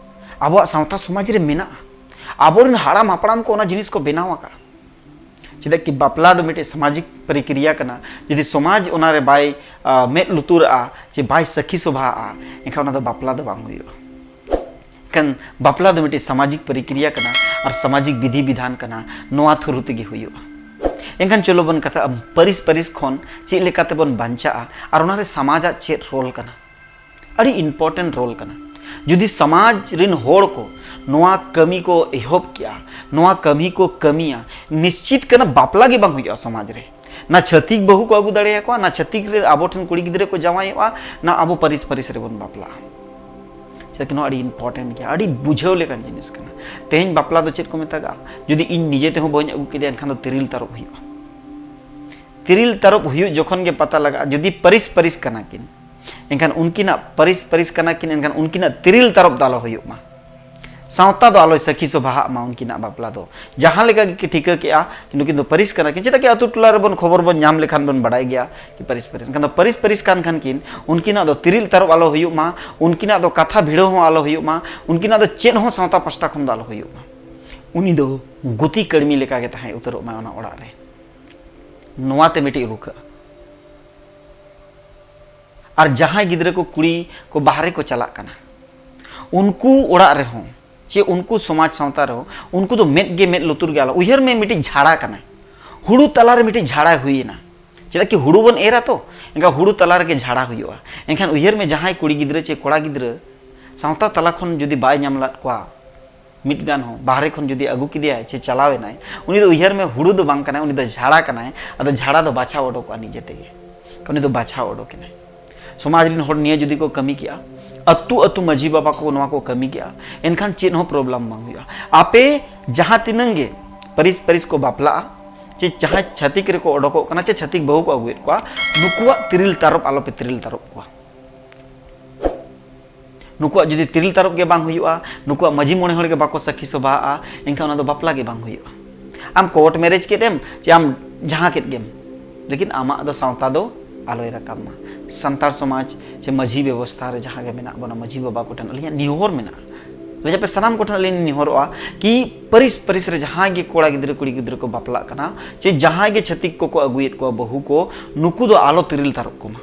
ᱟᱵᱚᱣᱟᱜ ᱥᱟᱶᱛᱟ ᱥᱚᱢᱟᱡᱽ ᱨᱮ ᱢᱮᱱᱟᱜᱼᱟ᱾ ᱟᱵᱚᱨᱮᱱ ᱦᱟᱲᱟᱢ ᱦᱟᱯᱲᱟᱢ ᱠᱚ ᱚᱱᱟ ᱡᱤᱱᱤᱥ ᱠᱚ ᱵᱮᱱᱟᱣ ᱟᱠᱟᱫᱼᱟ᱾ ᱪᱮᱫᱟᱜ ᱠᱤ ᱵᱟᱯᱞᱟ ᱫᱚ ᱢᱤᱫᱴᱮᱡ ᱥᱟᱢᱟᱡᱤᱠ ᱯᱨᱚᱠᱨᱤᱭᱟ ᱠᱟᱱᱟ᱾ ᱡᱩᱫᱤ ᱥᱚᱢᱟᱡᱽ ᱚᱱᱟᱨᱮ ᱵᱟᱭ, ᱟ, ᱢᱮᱫ ᱞᱩᱛᱩᱨᱟᱜᱼᱟ ᱪᱮ ᱵᱟᱭ ᱥᱟᱹᱠᱷᱤ ᱥᱚᱵᱷᱟᱜᱼᱟ, ᱮᱱᱠᱷᱟᱱ ᱚᱱᱟ ᱫᱚ ᱵᱟᱯᱞᱟ ᱫᱚ ᱵᱟᱝ ᱦᱩᱭᱩᱜᱼᱟ᱾ ᱮᱱᱠᱷᱟᱱ ᱵᱟᱯᱞᱟ ᱫᱚ ᱢᱤᱫᱴᱮᱡ ᱥᱟᱢᱟᱡᱤᱠ ᱯᱨᱚᱠᱨᱤᱭᱟ ᱠᱟᱱᱟ ᱟᱨ ᱥᱟᱢᱟᱡᱤᱠ ᱵᱤᱫᱷᱤ ᱵᱤᱫᱷᱟᱱ ᱠᱟᱱᱟ, ᱱᱚᱣᱟ through ᱛᱮᱜᱮ ᱦᱩᱭᱩᱜᱼᱟ᱾ ᱮᱱᱠᱷᱟᱱ ᱪᱚᱞᱚ ᱵᱚᱱ ᱠᱟᱛᱷᱟᱜᱼᱟ ᱯᱟᱹᱨᱤᱥ ᱯᱟᱹᱨᱤᱥ ᱠᱷᱚᱱ ᱪᱮᱫ ᱞᱮᱠᱟᱛᱮᱵᱚᱱ ᱵᱟᱧᱪᱟᱜᱼᱟ ᱟᱨ ᱚᱱᱟᱨᱮ ᱥᱚᱢᱟᱡᱟᱜ ᱪᱮᱫ role ᱠᱟᱱᱟ᱾ ᱟᱹᱰᱤ important role ᱠᱟᱱᱟ᱾ ᱡᱩᱫᱤ ᱥᱚᱢᱟᱡᱽ ᱨᱮᱱ ᱦᱚᱲ ᱠᱚ ᱱᱚᱣᱟ ᱠᱟᱹᱢᱤ ᱠᱚ ᱮᱦᱚᱵ ᱠᱮᱜᱼᱟ, ᱱᱚᱣᱟ ᱠᱟᱹᱢᱤ ᱠᱚ ᱠᱟᱹᱢᱤᱭᱟ, ᱱᱤᱥᱪᱤᱛ ᱠᱟᱱᱟ ᱵᱟᱯᱞᱟ ᱜᱮ ᱵᱟᱝ ᱦᱩᱭᱩᱜᱼᱟ ᱥᱚᱢᱟᱡᱽ ᱨᱮ᱾ ᱱᱟ ᱪᱷᱟᱹᱛᱤᱠ ᱵᱟᱹᱦᱩ ᱠᱚ ᱟᱹᱜᱩ ᱫᱟᱲᱮᱭᱟᱠᱚᱣᱟ, ᱱᱟ ᱪᱷᱟᱹᱛᱤᱠ ᱨᱮ ᱟᱵᱚ ᱴᱷᱮᱱ ᱠᱩᱲᱤ ᱜᱤᱫᱽᱨᱟᱹ ᱠᱚ ᱡᱟᱶᱟᱭᱚᱜᱼᱟ, ᱱᱟ ᱟᱵᱚ ᱯᱟᱹᱨᱤᱥ ᱯᱟᱹᱨᱤᱥ ᱨᱮᱵᱚᱱ ᱵᱟᱯᱞᱟᱜᱼᱟ᱾ ᱪᱮᱫᱟᱜ ᱱᱚᱣᱟ ᱟᱹᱰᱤ important ᱜᱮᱭᱟ, ᱟᱹᱰᱤ ᱵᱩᱡᱷᱟᱹᱣ ᱞᱮᱠᱟᱱ ᱡᱤᱱᱤᱥ ᱠᱟᱱᱟ᱾ ᱛᱮᱦᱮᱧ ᱵᱟᱯᱞᱟ ᱫᱚ ᱪᱮᱫ ᱠᱚ ᱢᱮᱛᱟᱜᱼᱟ? ᱡᱩᱫᱤ ᱤᱧ ᱱᱤᱡᱮ ᱛᱮᱦᱚᱸ ᱵᱟᱹᱧ ᱟᱹᱜᱩ ᱠᱮᱫᱮᱭᱟ, ᱮᱱᱠᱷᱟᱱ ᱫᱚ ᱛᱤᱨᱤᱞ ᱛᱟᱨᱚᱵ ᱦᱩᱭᱩᱜᱼᱟ᱾ ᱛᱤᱨᱤᱞ ᱛᱟᱨᱚᱵ ᱦᱩᱭᱩᱜ ᱡᱚᱠᱷᱚᱱ ᱜᱮ ᱯᱟᱛᱟ ᱞᱟᱜᱟᱜᱼᱟ, ᱡᱩᱫᱤ ᱯᱟᱹᱨᱤᱥ ᱯᱟᱹᱨᱤᱥ ᱠᱟᱱᱟ ᱠᱤᱱ, ᱮᱱᱠᱷᱟᱱ ᱩᱱᱠᱤᱱᱟᱜ ᱯᱟᱹᱨᱤᱥ ᱯᱟᱹᱨᱤᱥ ᱠᱟᱱᱟ ᱠᱤᱱ, ᱮᱱᱠᱷᱟᱱ ᱩᱱᱠᱤᱱᱟᱜ ᱛᱤᱨᱤᱞ ᱛᱟᱨᱚᱵ ᱫᱚ ᱟᱞᱚ ᱦᱩᱭᱩᱜ ᱢᱟ᱾ ᱥᱟᱶᱛᱟ ᱫᱚ ᱟᱞᱚᱭ ᱥᱟᱹᱠᱷᱤ ᱥᱚᱵᱷᱟᱦᱟᱜ ᱢᱟ ᱩᱱᱠᱤᱱᱟᱜ ᱵᱟᱯᱞᱟ ᱫᱚ᱾ ᱡᱟᱦᱟᱸ ᱞᱮᱠᱟ ᱜᱮ ᱴᱷᱤᱠᱟᱹ ᱠᱮᱜᱼᱟ, ᱱᱩᱠᱤᱱ ᱫᱚ ᱯᱟᱹᱨᱤᱥ ᱠᱟᱱᱟ ᱠᱤᱱ, ᱪᱮᱫᱟᱜ ᱠᱤ ᱟᱹᱛᱩ ᱴᱚᱞᱟ ᱨᱮᱵᱚᱱ ᱠᱷᱚᱵᱚᱨ ᱵᱚᱱ ᱧᱟᱢ ᱞᱮᱠᱷᱟᱱ ᱵᱚᱱ ᱵᱟᱲᱟᱭ ᱜᱮᱭᱟ ᱠᱤ ᱯᱟᱹᱨᱤᱥ ᱯᱟᱹᱨᱤᱥ᱾ ᱮᱱᱠᱷᱟᱱ ᱫᱚ ᱯᱟᱹᱨᱤᱥ ᱯᱟᱹᱨᱤᱥ ᱠᱟᱱ ᱠᱷᱟᱱ ᱠᱤᱱ, ᱩᱱᱠᱤᱱᱟᱜ ᱫᱚ ᱛᱤᱨᱤᱞ ᱛᱟᱨᱚᱵ ᱟᱞᱚ ᱦᱩᱭᱩᱜ ᱢᱟ, ᱩᱱᱠᱤᱱᱟᱜ ᱫᱚ ᱠᱟᱛᱷᱟ ᱵᱷᱤᱲᱟᱹᱣ ᱦᱚᱸ ᱟᱞᱚ ᱦᱩᱭᱩᱜ ᱢᱟ, ᱩᱱᱠᱤᱱᱟᱜ ᱫᱚ ᱪᱮᱫ ᱦᱚᱸ ᱥᱟᱶᱛᱟ ᱯᱟᱥᱴᱟ ᱠᱷᱚᱱ ᱫᱚ ᱟᱞᱚ ᱦᱩᱭᱩᱜ ᱢᱟ᱾ ᱩᱱᱤ ᱫᱚ ᱜᱩᱛᱤ ᱠᱟᱹᱲᱢᱤ ᱞᱮᱠᱟ ᱜᱮ ᱛᱟᱦᱮᱸ ᱩᱛᱟᱹᱨᱚᱜ ᱢᱟᱭ ᱚᱱᱟ ᱚᱲᱟᱜ ᱨᱮ᱾ ᱱᱚᱣᱟ ᱛᱮ ᱢᱤᱫᱴᱤᱡ ᱨᱩᱠᱷᱟᱹᱜᱼᱟ᱾ ᱟᱨ ᱡᱟᱦᱟᱸᱭ ᱜᱤᱫᱽᱨᱟᱹ ᱠᱚ, ᱠᱩᱲᱤ ᱠᱚ ᱵᱟᱦᱨᱮ ᱠᱚ ᱪᱟᱞᱟᱜ ᱠᱟᱱᱟ, ᱩᱱᱠᱩ ᱚᱲᱟᱜ ᱨᱮᱦᱚᱸ ᱪᱮ ᱩᱱᱠᱩ ᱥᱚᱢᱟᱡᱽ ᱥᱟᱶᱛᱟ ᱨᱮᱦᱚᱸ ᱩᱱᱠᱩ ᱫᱚ ᱢᱮᱫ ᱜᱮ ᱢᱮᱫ ᱞᱩᱛᱩᱨ ᱜᱮ ᱟᱞᱚ᱾ ᱩᱭᱦᱟᱹᱨ ᱢᱮ, ᱢᱤᱫᱴᱤᱡ ᱡᱷᱟᱲᱟ ᱠᱟᱱᱟᱭ, ᱦᱩᱲᱩ ᱛᱟᱞᱟᱨᱮ ᱢᱤᱫᱴᱤᱡ ᱡᱷᱟᱲᱟ ᱦᱩᱭᱮᱱᱟ᱾ ᱪᱮᱫᱟᱜ ᱠᱤ ᱦᱩᱲᱩ ᱵᱚᱱ ᱮᱨᱟ ᱛᱚ, ᱮᱱᱠᱷᱟᱱ ᱦᱩᱲᱩ ᱛᱟᱞᱟ ᱨᱮᱜᱮ ᱡᱷᱟᱲᱟ ᱦᱩᱭᱩᱜᱼᱟ᱾ ᱮᱱᱠᱷᱟᱱ ᱩᱭᱦᱟᱹᱨ ᱢᱮ, ᱡᱟᱦᱟᱸᱭ ᱠᱩᱲᱤ ᱜᱤᱫᱽᱨᱟᱹ ᱪᱮ ᱠᱚᱲᱟ ᱜᱤᱫᱽᱨᱟᱹ ᱥᱟᱶᱛᱟ ᱛᱟᱞᱟ ᱠᱷᱚᱱ ᱡᱩᱫᱤ ᱵᱟᱭ ᱧᱟᱢ ᱞᱮᱫ ᱠᱚᱣᱟ, ᱢᱤᱫ ᱜᱟᱱ ᱦᱚᱸ ᱵᱟᱦᱨᱮ ᱠᱷᱚᱱ ᱡᱩᱫᱤ ᱟᱹᱜᱩ ᱠᱮᱫᱮᱭᱟᱭ ᱪᱮ ᱪᱟᱞᱟᱣ ᱮᱱᱟᱭ, ᱩᱱᱤ ᱫᱚ ᱩᱭᱦᱟᱹᱨ ᱢᱮ, ᱦᱩᱲᱩ ᱫᱚ ᱵᱟᱝ ᱠᱟᱱᱟᱭ, ᱩᱱᱤ ᱫᱚ ᱡᱷᱟᱲᱟ ᱠᱟᱱᱟᱭ᱾ ᱟᱫᱚ ᱡᱷᱟᱲᱟ ᱫᱚ ᱵᱟᱪᱷᱟᱣ ᱚᱰᱚᱠᱚᱜᱼᱟ ᱱᱤᱡᱮ ᱛᱮᱜᱮ, ᱩᱱᱤ ᱫᱚ ᱵᱟᱪᱷᱟᱣ ᱚᱰᱚᱠ ᱮᱱᱟᱭ᱾ ᱥᱚᱢᱟᱡᱽ ᱨᱮᱱ ᱦᱚᱲ ᱱᱤᱭᱟᱹ ᱡᱩᱫᱤ ᱠᱚ ᱠᱟᱹᱢᱤ ᱠᱮᱜᱼᱟ, ᱟᱹᱛᱩ ᱟᱹᱛᱩ ᱢᱟᱹᱡᱷᱤ ᱵᱟᱵᱟ ᱠᱚ ᱱᱚᱣᱟ ᱠᱚ ᱠᱟᱹᱢᱤ ᱠᱮᱜᱼᱟ, ᱮᱱᱠᱷᱟᱱ ᱪᱮᱫ ᱦᱚᱸ problem ᱵᱟᱝ ᱦᱩᱭᱩᱜᱼᱟ᱾ ᱟᱯᱮ ᱡᱟᱦᱟᱸ ᱛᱤᱱᱟᱹᱝ ᱜᱮ ᱯᱟᱹᱨᱤᱥ ᱯᱟᱹᱨᱤᱥ ᱠᱚ ᱵᱟᱯᱞᱟᱜᱼᱟ, ᱪᱮ ᱡᱟᱦᱟᱸᱭ ᱪᱷᱟᱹᱛᱤᱠ ᱨᱮᱠᱚ ᱚᱰᱚᱠᱚᱜ ᱠᱟᱱᱟ, ᱪᱮ ᱪᱷᱟᱹᱛᱤᱠ ᱵᱟᱹᱦᱩ ᱠᱚ ᱟᱹᱜᱩᱭᱮᱫ ᱠᱚᱣᱟ, ᱱᱩᱠᱩᱣᱟᱜ ᱛᱤᱨᱤᱞ ᱛᱟᱨᱚᱵ ᱟᱞᱚᱯᱮ ᱛᱤᱨᱤᱞ ᱛᱟᱨᱚᱵ ᱠᱚᱣᱟ᱾ ᱱᱩᱠᱩᱣᱟᱜ ᱡᱩᱫᱤ ᱛᱤᱨᱤᱞ ᱛᱟᱨᱚᱵ ᱜᱮ ᱵᱟᱝ ᱦᱩᱭᱩᱜᱼᱟ, ᱱᱩᱠᱩᱣᱟᱜ ᱢᱟᱹᱡᱷᱤ ᱢᱚᱬᱮ ᱦᱚᱲ ᱜᱮ ᱵᱟᱠᱚ ᱥᱟᱹᱠᱷᱤ ᱥᱚᱵᱷᱟᱜᱼᱟ, ᱮᱱᱠᱷᱟᱱ ᱚᱱᱟ ᱫᱚ ᱵᱟᱯᱞᱟ ᱜᱮ ᱵᱟᱝ ᱦᱩᱭᱩᱜᱼᱟ᱾ ᱟᱢ court marriage ᱠᱮᱫ ᱮᱢ, ᱪᱮ ᱟᱢ ᱡᱟᱦᱟᱸ ᱠᱮᱫ ᱜᱮᱢ, ᱞᱮᱠᱤᱱ ᱟᱢᱟᱜ ᱫᱚ ᱥᱟᱶᱛᱟ ᱫᱚ ᱟᱞᱚᱭ ᱨᱟᱠᱟᱵ ᱢᱟ᱾ ᱥᱟᱱᱛᱟᱲ ᱥᱚᱢᱟᱡᱽ ᱪᱮ ᱢᱟᱹᱡᱷᱤ ᱵᱮᱵᱚᱥᱛᱷᱟ ᱨᱮ ᱡᱟᱦᱟᱸ ᱜᱮ ᱢᱮᱱᱟᱜ ᱵᱚᱱᱟ, ᱢᱟᱹᱡᱷᱤ ᱵᱟᱵᱟ ᱠᱚᱴᱷᱮᱱ ᱟᱹᱞᱤᱧᱟᱜ ᱱᱮᱦᱚᱨ ᱢᱮᱱᱟᱜᱼᱟ, ᱟᱹᱞᱤᱧ ᱟᱯᱮ ᱥᱟᱱᱟᱢ ᱠᱚᱴᱷᱮᱱ ᱟᱹᱞᱤᱧ ᱞᱤᱧ ᱱᱮᱦᱚᱨᱚᱜᱼᱟ ᱠᱤ ᱯᱟᱹᱨᱤᱥ ᱯᱟᱹᱨᱤᱥ ᱨᱮ ᱡᱟᱦᱟᱸᱭ ᱜᱮ ᱠᱚᱲᱟ ᱜᱤᱫᱽᱨᱟᱹ ᱠᱩᱲᱤ ᱜᱤᱫᱽᱨᱟᱹ ᱠᱚ ᱵᱟᱯᱞᱟᱜ ᱠᱟᱱᱟ, ᱪᱮ ᱡᱟᱦᱟᱸᱭ ᱜᱮ ᱪᱷᱟᱹᱛᱤᱠ ᱠᱚᱠᱚ ᱟᱹᱜᱩᱭᱮᱫ ᱠᱚᱣᱟ ᱵᱟᱹᱦᱩ ᱠᱚ, ᱱᱩᱠᱩ ᱫᱚ ᱟᱞᱚ ᱛᱤᱨᱤᱞ ᱛᱟᱨᱚᱵ ᱠᱚᱢᱟ᱾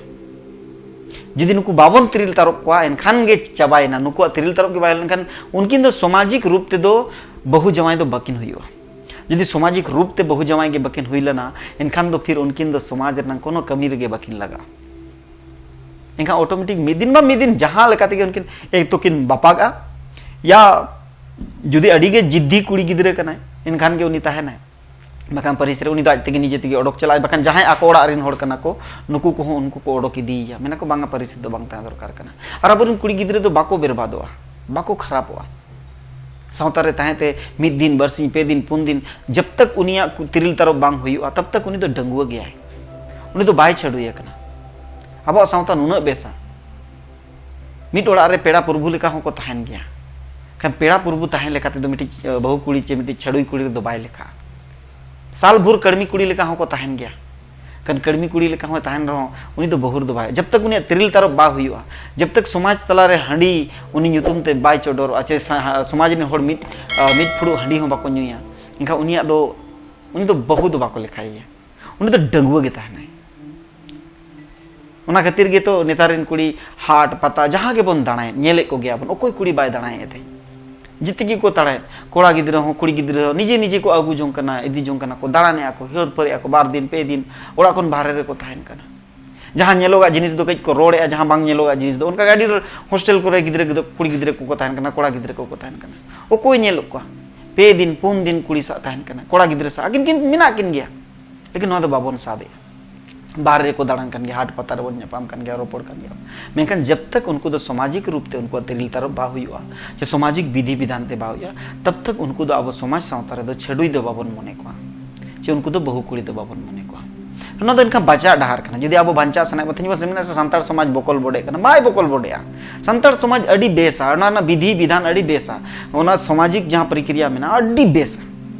ᱡᱩᱫᱤ ᱱᱩᱠᱩ ᱵᱟᱵᱚᱱ ᱛᱤᱨᱤᱞ ᱛᱟᱨᱚᱵ ᱠᱚᱣᱟ, ᱮᱱᱠᱷᱟᱱ ᱜᱮ ᱪᱟᱵᱟᱭᱮᱱᱟ᱾ ᱱᱩᱠᱩᱣᱟᱜ ᱛᱤᱨᱤᱞ ᱛᱟᱨᱚᱵ ᱜᱮ ᱵᱟᱭ ᱞᱮᱱᱠᱷᱟᱱ, ᱩᱱᱠᱤᱱ ᱫᱚ ᱥᱟᱢᱟᱡᱤᱠ ᱨᱩᱯ ᱛᱮᱫᱚ ᱵᱟᱹᱦᱩ ᱡᱟᱶᱟᱭ ᱫᱚ ᱵᱟᱹᱠᱤᱱ ᱦᱩᱭᱩᱜᱼᱟ᱾ ᱡᱩᱫᱤ ᱥᱟᱢᱟᱡᱤᱠ ᱨᱩᱯ ᱛᱮ ᱵᱟᱹᱦᱩ ᱡᱟᱶᱟᱭ ᱜᱮ ᱵᱟᱹᱠᱤᱱ ᱦᱩᱭ ᱞᱮᱱᱟ, ᱮᱱᱠᱷᱟᱱ ᱫᱚ ᱯᱷᱤᱨ ᱩᱱᱠᱤᱱ ᱫᱚ ᱥᱚᱢᱟᱡᱽ ᱨᱮᱱᱟᱜ ᱠᱳᱱᱳ ᱠᱟᱹᱢᱤ ᱨᱮᱜᱮ ᱵᱟᱹᱠᱤᱱ ᱞᱟᱜᱟᱜᱼᱟ᱾ ᱮᱱᱠᱷᱟᱱ automatic ᱢᱤᱫ ᱫᱤᱱ ᱵᱟ ᱢᱤᱫ ᱫᱤᱱ ᱡᱟᱦᱟᱸ ᱞᱮᱠᱟ ᱛᱮᱜᱮ ᱩᱱᱠᱤᱱ ᱮᱠ ᱛᱚ ᱠᱤᱱ ᱵᱟᱯᱟᱜᱼᱟ, ᱭᱟ ᱡᱩᱫᱤ ᱟᱹᱰᱤ ᱜᱮ ᱡᱤᱫᱽᱫᱤ ᱠᱩᱲᱤ ᱜᱤᱫᱽᱨᱟᱹ ᱠᱟᱱᱟᱭ, ᱮᱱᱠᱷᱟᱱ ᱜᱮ ᱩᱱᱤ ᱛᱟᱦᱮᱱᱟᱭ᱾ ᱵᱟᱠᱷᱟᱱ ᱯᱟᱹᱨᱤᱥ ᱨᱮ ᱩᱱᱤ ᱫᱚ ᱟᱡ ᱛᱮᱜᱮ ᱱᱤᱡᱮ ᱛᱮᱜᱮ ᱚᱰᱚᱠ ᱪᱟᱞᱟᱜᱼᱟᱭ᱾ ᱵᱟᱠᱷᱟᱱ ᱡᱟᱦᱟᱸᱭ ᱟᱠᱚ ᱚᱲᱟᱜ ᱨᱮᱱ ᱦᱚᱲ ᱠᱟᱱᱟ ᱠᱚ, ᱱᱩᱠᱩ ᱠᱚᱦᱚᱸ ᱩᱱᱠᱩ ᱠᱚ ᱚᱰᱚᱠ ᱤᱫᱤᱭᱮᱭᱟ, ᱢᱮᱱᱟ ᱠᱚ, "ᱵᱟᱝᱟ, ᱯᱟᱹᱨᱤᱥ ᱨᱮᱫᱚ ᱵᱟᱝ ᱛᱟᱦᱮᱸ ᱫᱚᱨᱠᱟᱨ ᱠᱟᱱᱟ᱾" ᱟᱨ ᱟᱵᱚᱨᱮᱱ ᱠᱩᱲᱤ ᱜᱤᱫᱽᱨᱟᱹ ᱫᱚ ᱵᱟᱠᱚ ᱵᱮᱨᱵᱟᱫᱚᱜᱼᱟ, ᱵᱟᱠᱚ ᱠᱷᱟᱨᱟᱯᱚᱜᱼᱟ᱾ ᱥᱟᱶᱛᱟ ᱨᱮ ᱛᱟᱦᱮᱸ ᱛᱮ ᱢᱤᱫ ᱫᱤᱱ, ᱵᱟᱨᱥᱤᱧ, ᱯᱮ ᱫᱤᱱ, ᱯᱩᱱ ᱫᱤᱱ, ᱡᱟᱵ ᱛᱟᱠ ᱩᱱᱤᱭᱟᱜ ᱠᱩ-, ᱛᱤᱨᱤᱞ ᱛᱟᱨᱚᱵ ᱵᱟᱝ ᱦᱩᱭᱩᱜᱼᱟ, ᱛᱟᱵ ᱛᱟᱠ ᱩᱱᱤ ᱫᱚ ᱰᱟᱺᱜᱩᱣᱟᱹ ᱜᱮᱭᱟᱭ, ᱩᱱᱤ ᱫᱚ ᱵᱟᱭ ᱪᱷᱟᱹᱰᱩᱭ ᱟᱠᱟᱱᱟ᱾ ᱟᱵᱚᱣᱟᱜ ᱥᱟᱶᱛᱟ ᱱᱩᱱᱟᱹᱜ ᱵᱮᱥᱟ, ᱢᱤᱫ ᱚᱲᱟᱜ ᱨᱮ ᱯᱮᱲᱟ ᱯᱨᱚᱵᱷᱩ ᱞᱮᱠᱟ ᱦᱚᱸᱠᱚ ᱛᱟᱦᱮᱱ ᱜᱮᱭᱟ᱾ ᱠᱷᱟᱱ ᱯᱮᱲᱟ ᱯᱨᱚᱵᱷᱩ ᱛᱟᱦᱮᱸ ᱞᱮᱠᱟ ᱛᱮᱫᱚ ᱢᱤᱫᱴᱤᱡ, ᱟᱹ, ᱵᱟᱹᱦᱩ ᱠᱩᱲᱤ ᱪᱮ ᱢᱤᱫᱴᱤᱡ ᱪᱷᱟᱹᱰᱩᱭ ᱠᱩᱲᱤ ᱨᱮᱫᱚ ᱵᱟᱭ ᱞᱮᱠᱷᱟᱜᱼᱟ᱾ ᱥᱟᱞ ᱵᱷᱳᱨ ᱠᱟᱹᱲᱢᱤ ᱠᱩᱲᱤ ᱞᱮᱠᱟ ᱦᱚᱸᱠᱚ ᱛᱟᱦᱮᱱ ᱜᱮᱭᱟ᱾ ᱠᱷᱟᱱ ᱠᱟᱹᱲᱢᱤ ᱠᱩᱲᱤ ᱞᱮᱠᱟ ᱦᱚᱸᱭ ᱛᱟᱦᱮᱱ ᱨᱮᱦᱚᱸ, ᱩᱱᱤ ᱫᱚ ᱵᱟᱹᱦᱩ ᱨᱮᱫᱚ ᱵᱟᱭ, ᱡᱟᱵ ᱛᱟᱠ ᱩᱱᱤᱭᱟᱜ ᱛᱤᱨᱤᱞ ᱛᱟᱨᱚᱵ ᱵᱟᱝ ᱦᱩᱭᱩᱜᱼᱟ, ᱡᱟᱵ ᱛᱟᱠ ᱥᱚᱢᱟᱡᱽ ᱛᱟᱞᱟᱨᱮ ᱦᱟᱺᱰᱤ ᱩᱱᱤ ᱧᱩᱛᱩᱢ ᱛᱮ ᱵᱟᱭ ᱪᱚᱰᱚᱨᱚᱜᱼᱟ, ᱪᱮ ᱥᱟ-, ᱥᱚᱢᱟᱡᱽ ᱨᱮᱱ ᱦᱚᱲ ᱢᱤᱫ, ᱟᱹ, ᱢᱤᱫ ᱯᱷᱩᱲᱩᱜ ᱦᱟᱺᱰᱤ ᱦᱚᱸ ᱵᱟᱠᱚ ᱧᱩᱭᱟ, ᱮᱱᱠᱷᱟᱱ ᱩᱱᱤᱭᱟᱜ ᱫᱚ, ᱩᱱᱤ ᱫᱚ ᱵᱟᱹᱦᱩ ᱫᱚ ᱵᱟᱠᱚ ᱞᱮᱠᱷᱟᱭᱮᱭᱟ, ᱩᱱᱤ ᱫᱚ ᱰᱟᱺᱜᱩᱣᱟᱹ ᱜᱮ ᱛᱟᱦᱮᱱᱟᱭ᱾ ᱚᱱᱟ ᱠᱷᱟᱹᱛᱤᱨ ᱜᱮᱛᱚ ᱱᱮᱛᱟᱨ ᱨᱮᱱ ᱠᱩᱲᱤ ᱦᱟᱴ ᱯᱟᱛᱟ ᱡᱟᱦᱟᱸ ᱜᱮᱵᱚᱱ ᱫᱟᱬᱟᱭᱮᱫ, ᱧᱮᱞᱮᱫ ᱠᱚᱜᱮᱭᱟᱵᱚᱱ, ᱚᱠᱚᱭ ᱠᱩᱲᱤ ᱵᱟᱭ ᱫᱟᱬᱟᱭᱮᱫ ᱛᱮ? ᱡᱮᱛᱮ ᱜᱮᱠᱚ ᱫᱟᱬᱟᱭᱮᱫ, ᱠᱚᱲᱟ ᱜᱤᱫᱽᱨᱟᱹ ᱦᱚᱸ, ᱠᱩᱲᱤ ᱜᱤᱫᱽᱨᱟᱹ ᱦᱚᱸ, ᱱᱤᱡᱮ ᱱᱤᱡᱮ ᱠᱚ ᱟᱹᱜᱩ ᱡᱚᱝ ᱠᱟᱱᱟ, ᱤᱫᱤ ᱡᱚᱝ ᱠᱟᱱᱟ ᱠᱚ, ᱫᱟᱬᱟᱱᱮᱜᱼᱟ ᱠᱚ, ᱦᱤᱭᱟᱹᱲ ᱯᱟᱹᱨᱤᱜᱼᱟ ᱠᱚ, ᱵᱟᱨ ᱫᱤᱱ ᱯᱮ ᱫᱤᱱ ᱚᱲᱟᱜ ᱠᱷᱚᱱ ᱵᱟᱦᱨᱮ ᱨᱮᱠᱚ ᱛᱟᱦᱮᱱ ᱠᱟᱱᱟ᱾ ᱡᱟᱦᱟᱸ ᱧᱮᱞᱚᱜᱼᱟ ᱡᱤᱱᱤᱥ ᱫᱚ ᱠᱟᱹᱡ ᱠᱚ ᱨᱚᱲᱮᱜᱼᱟ, ᱡᱟᱦᱟᱸ ᱵᱟᱝ ᱧᱮᱞᱚᱜᱼᱟ ᱡᱤᱱᱤᱥ ᱫᱚ, ᱚᱱᱠᱟ ᱜᱮ ᱟᱹᱰᱤ ᱦᱳᱥᱴᱮᱞ ᱠᱚᱨᱮ ᱜᱤᱫᱽᱨᱟᱹ ᱠᱚᱫᱚ, ᱠᱩᱲᱤ ᱜᱤᱫᱽᱨᱟᱹ ᱠᱚᱠᱚ ᱛᱟᱦᱮᱱ ᱠᱟᱱᱟ, ᱠᱚᱲᱟ ᱜᱤᱫᱽᱨᱟᱹ ᱠᱚᱠᱚ ᱛᱟᱦᱮᱱ ᱠᱟᱱᱟ᱾ ᱚᱠᱚᱭ ᱧᱮᱞᱮᱫ ᱠᱚᱣᱟ? ᱯᱮ ᱫᱤᱱ ᱯᱩᱱ ᱫᱤᱱ ᱠᱩᱲᱤ ᱥᱟᱶ ᱛᱟᱦᱮᱱ ᱠᱟᱱᱟ, ᱠᱚᱲᱟ ᱜᱤᱫᱽᱨᱟᱹ ᱥᱟᱶ, ᱟᱹᱠᱤᱱ ᱠᱤᱱ ᱢᱮᱱᱟᱜ ᱠᱤᱱ ᱜᱮᱭᱟ, ᱞᱮᱠᱤᱱ ᱱᱚᱣᱟ ᱫᱚ ᱵᱟᱵᱚᱱ ᱥᱟᱵᱮᱜᱼᱟ᱾ ᱵᱟᱦᱨᱮ ᱨᱮᱠᱚ ᱫᱟᱬᱟᱱ ᱠᱟᱱ ᱜᱮᱭᱟ, ᱦᱟᱴ ᱯᱟᱛᱟ ᱨᱮᱵᱚᱱ ᱧᱟᱯᱟᱢ ᱠᱟᱱ ᱜᱮᱭᱟ, ᱨᱚᱯᱚᱲ ᱠᱟᱱ ᱜᱮᱭᱟ, ᱢᱮᱱᱠᱷᱟᱱ ᱡᱟᱵ ᱛᱟᱠ ᱩᱱᱠᱩ ᱫᱚ ᱥᱟᱢᱟᱡᱤᱠ ᱨᱩᱯ ᱛᱮ ᱩᱱᱠᱩᱣᱟᱜ ᱛᱤᱨᱤᱞ ᱛᱟᱨᱚᱵ ᱵᱟᱝ ᱦᱩᱭᱩᱜᱼᱟ, ᱥᱮ ᱥᱟᱢᱟᱡᱤᱠ ᱵᱤᱫᱷᱤ ᱵᱤᱫᱷᱟᱱ ᱛᱮ ᱵᱟᱝ ᱦᱩᱭᱩᱜᱼᱟ, ᱛᱟᱵ ᱛᱟᱠ ᱩᱱᱠᱩ ᱫᱚ ᱟᱵᱚ ᱥᱚᱢᱟᱡᱽ ᱥᱟᱶᱛᱟ ᱨᱮᱫᱚ ᱪᱷᱟᱹᱰᱩᱭ ᱫᱚ ᱵᱟᱵᱚᱱ ᱢᱚᱱᱮ ᱠᱚᱣᱟ, ᱪᱮ ᱩᱱᱠᱩ ᱫᱚ ᱵᱟᱹᱦᱩ ᱠᱩᱲᱤ ᱫᱚ ᱵᱟᱵᱚᱱ ᱢᱚᱱᱮ ᱠᱚᱣᱟ᱾ ᱱᱚᱣᱟ ᱫᱚ ᱮᱱᱠᱷᱟᱱ ᱵᱟᱧᱪᱟᱣ ᱰᱟᱦᱟᱨ ᱠᱟᱱᱟ᱾ ᱡᱩᱫᱤ ᱟᱵᱚ ᱵᱟᱧᱪᱟᱣ ᱥᱟᱱᱟᱭᱮᱫ ᱵᱚᱱᱟ, ᱛᱮᱦᱮᱧ ᱵᱚᱱ ᱢᱮᱱᱟ ᱥᱮ ᱥᱟᱱᱛᱟᱲ ᱥᱚᱢᱟᱡᱽ ᱵᱚᱠᱚᱞ ᱵᱚᱰᱮᱜ ᱠᱟᱱᱟ, ᱵᱟᱭ ᱵᱚᱠᱚᱞ ᱵᱚᱰᱮᱜᱼᱟ᱾ ᱥᱟᱱᱛᱟᱲ ᱥᱚᱢᱟᱡᱽ ᱟᱹᱰᱤ ᱵᱮᱥᱟ, ᱚᱱᱟ ᱨᱮᱱᱟᱜ ᱵᱤᱫᱷᱤ ᱵᱤᱫᱷᱟᱱ ᱟᱹᱰᱤ ᱵᱮᱥᱟ, ᱚᱱᱟ ᱥᱟᱢᱟᱡᱤᱠ ᱡᱟᱦᱟᱸ ᱯᱨᱚᱠᱨᱤᱭᱟ ᱢᱮᱱᱟᱜᱼᱟ ᱟᱹᱰᱤ ᱵᱮᱥᱟ,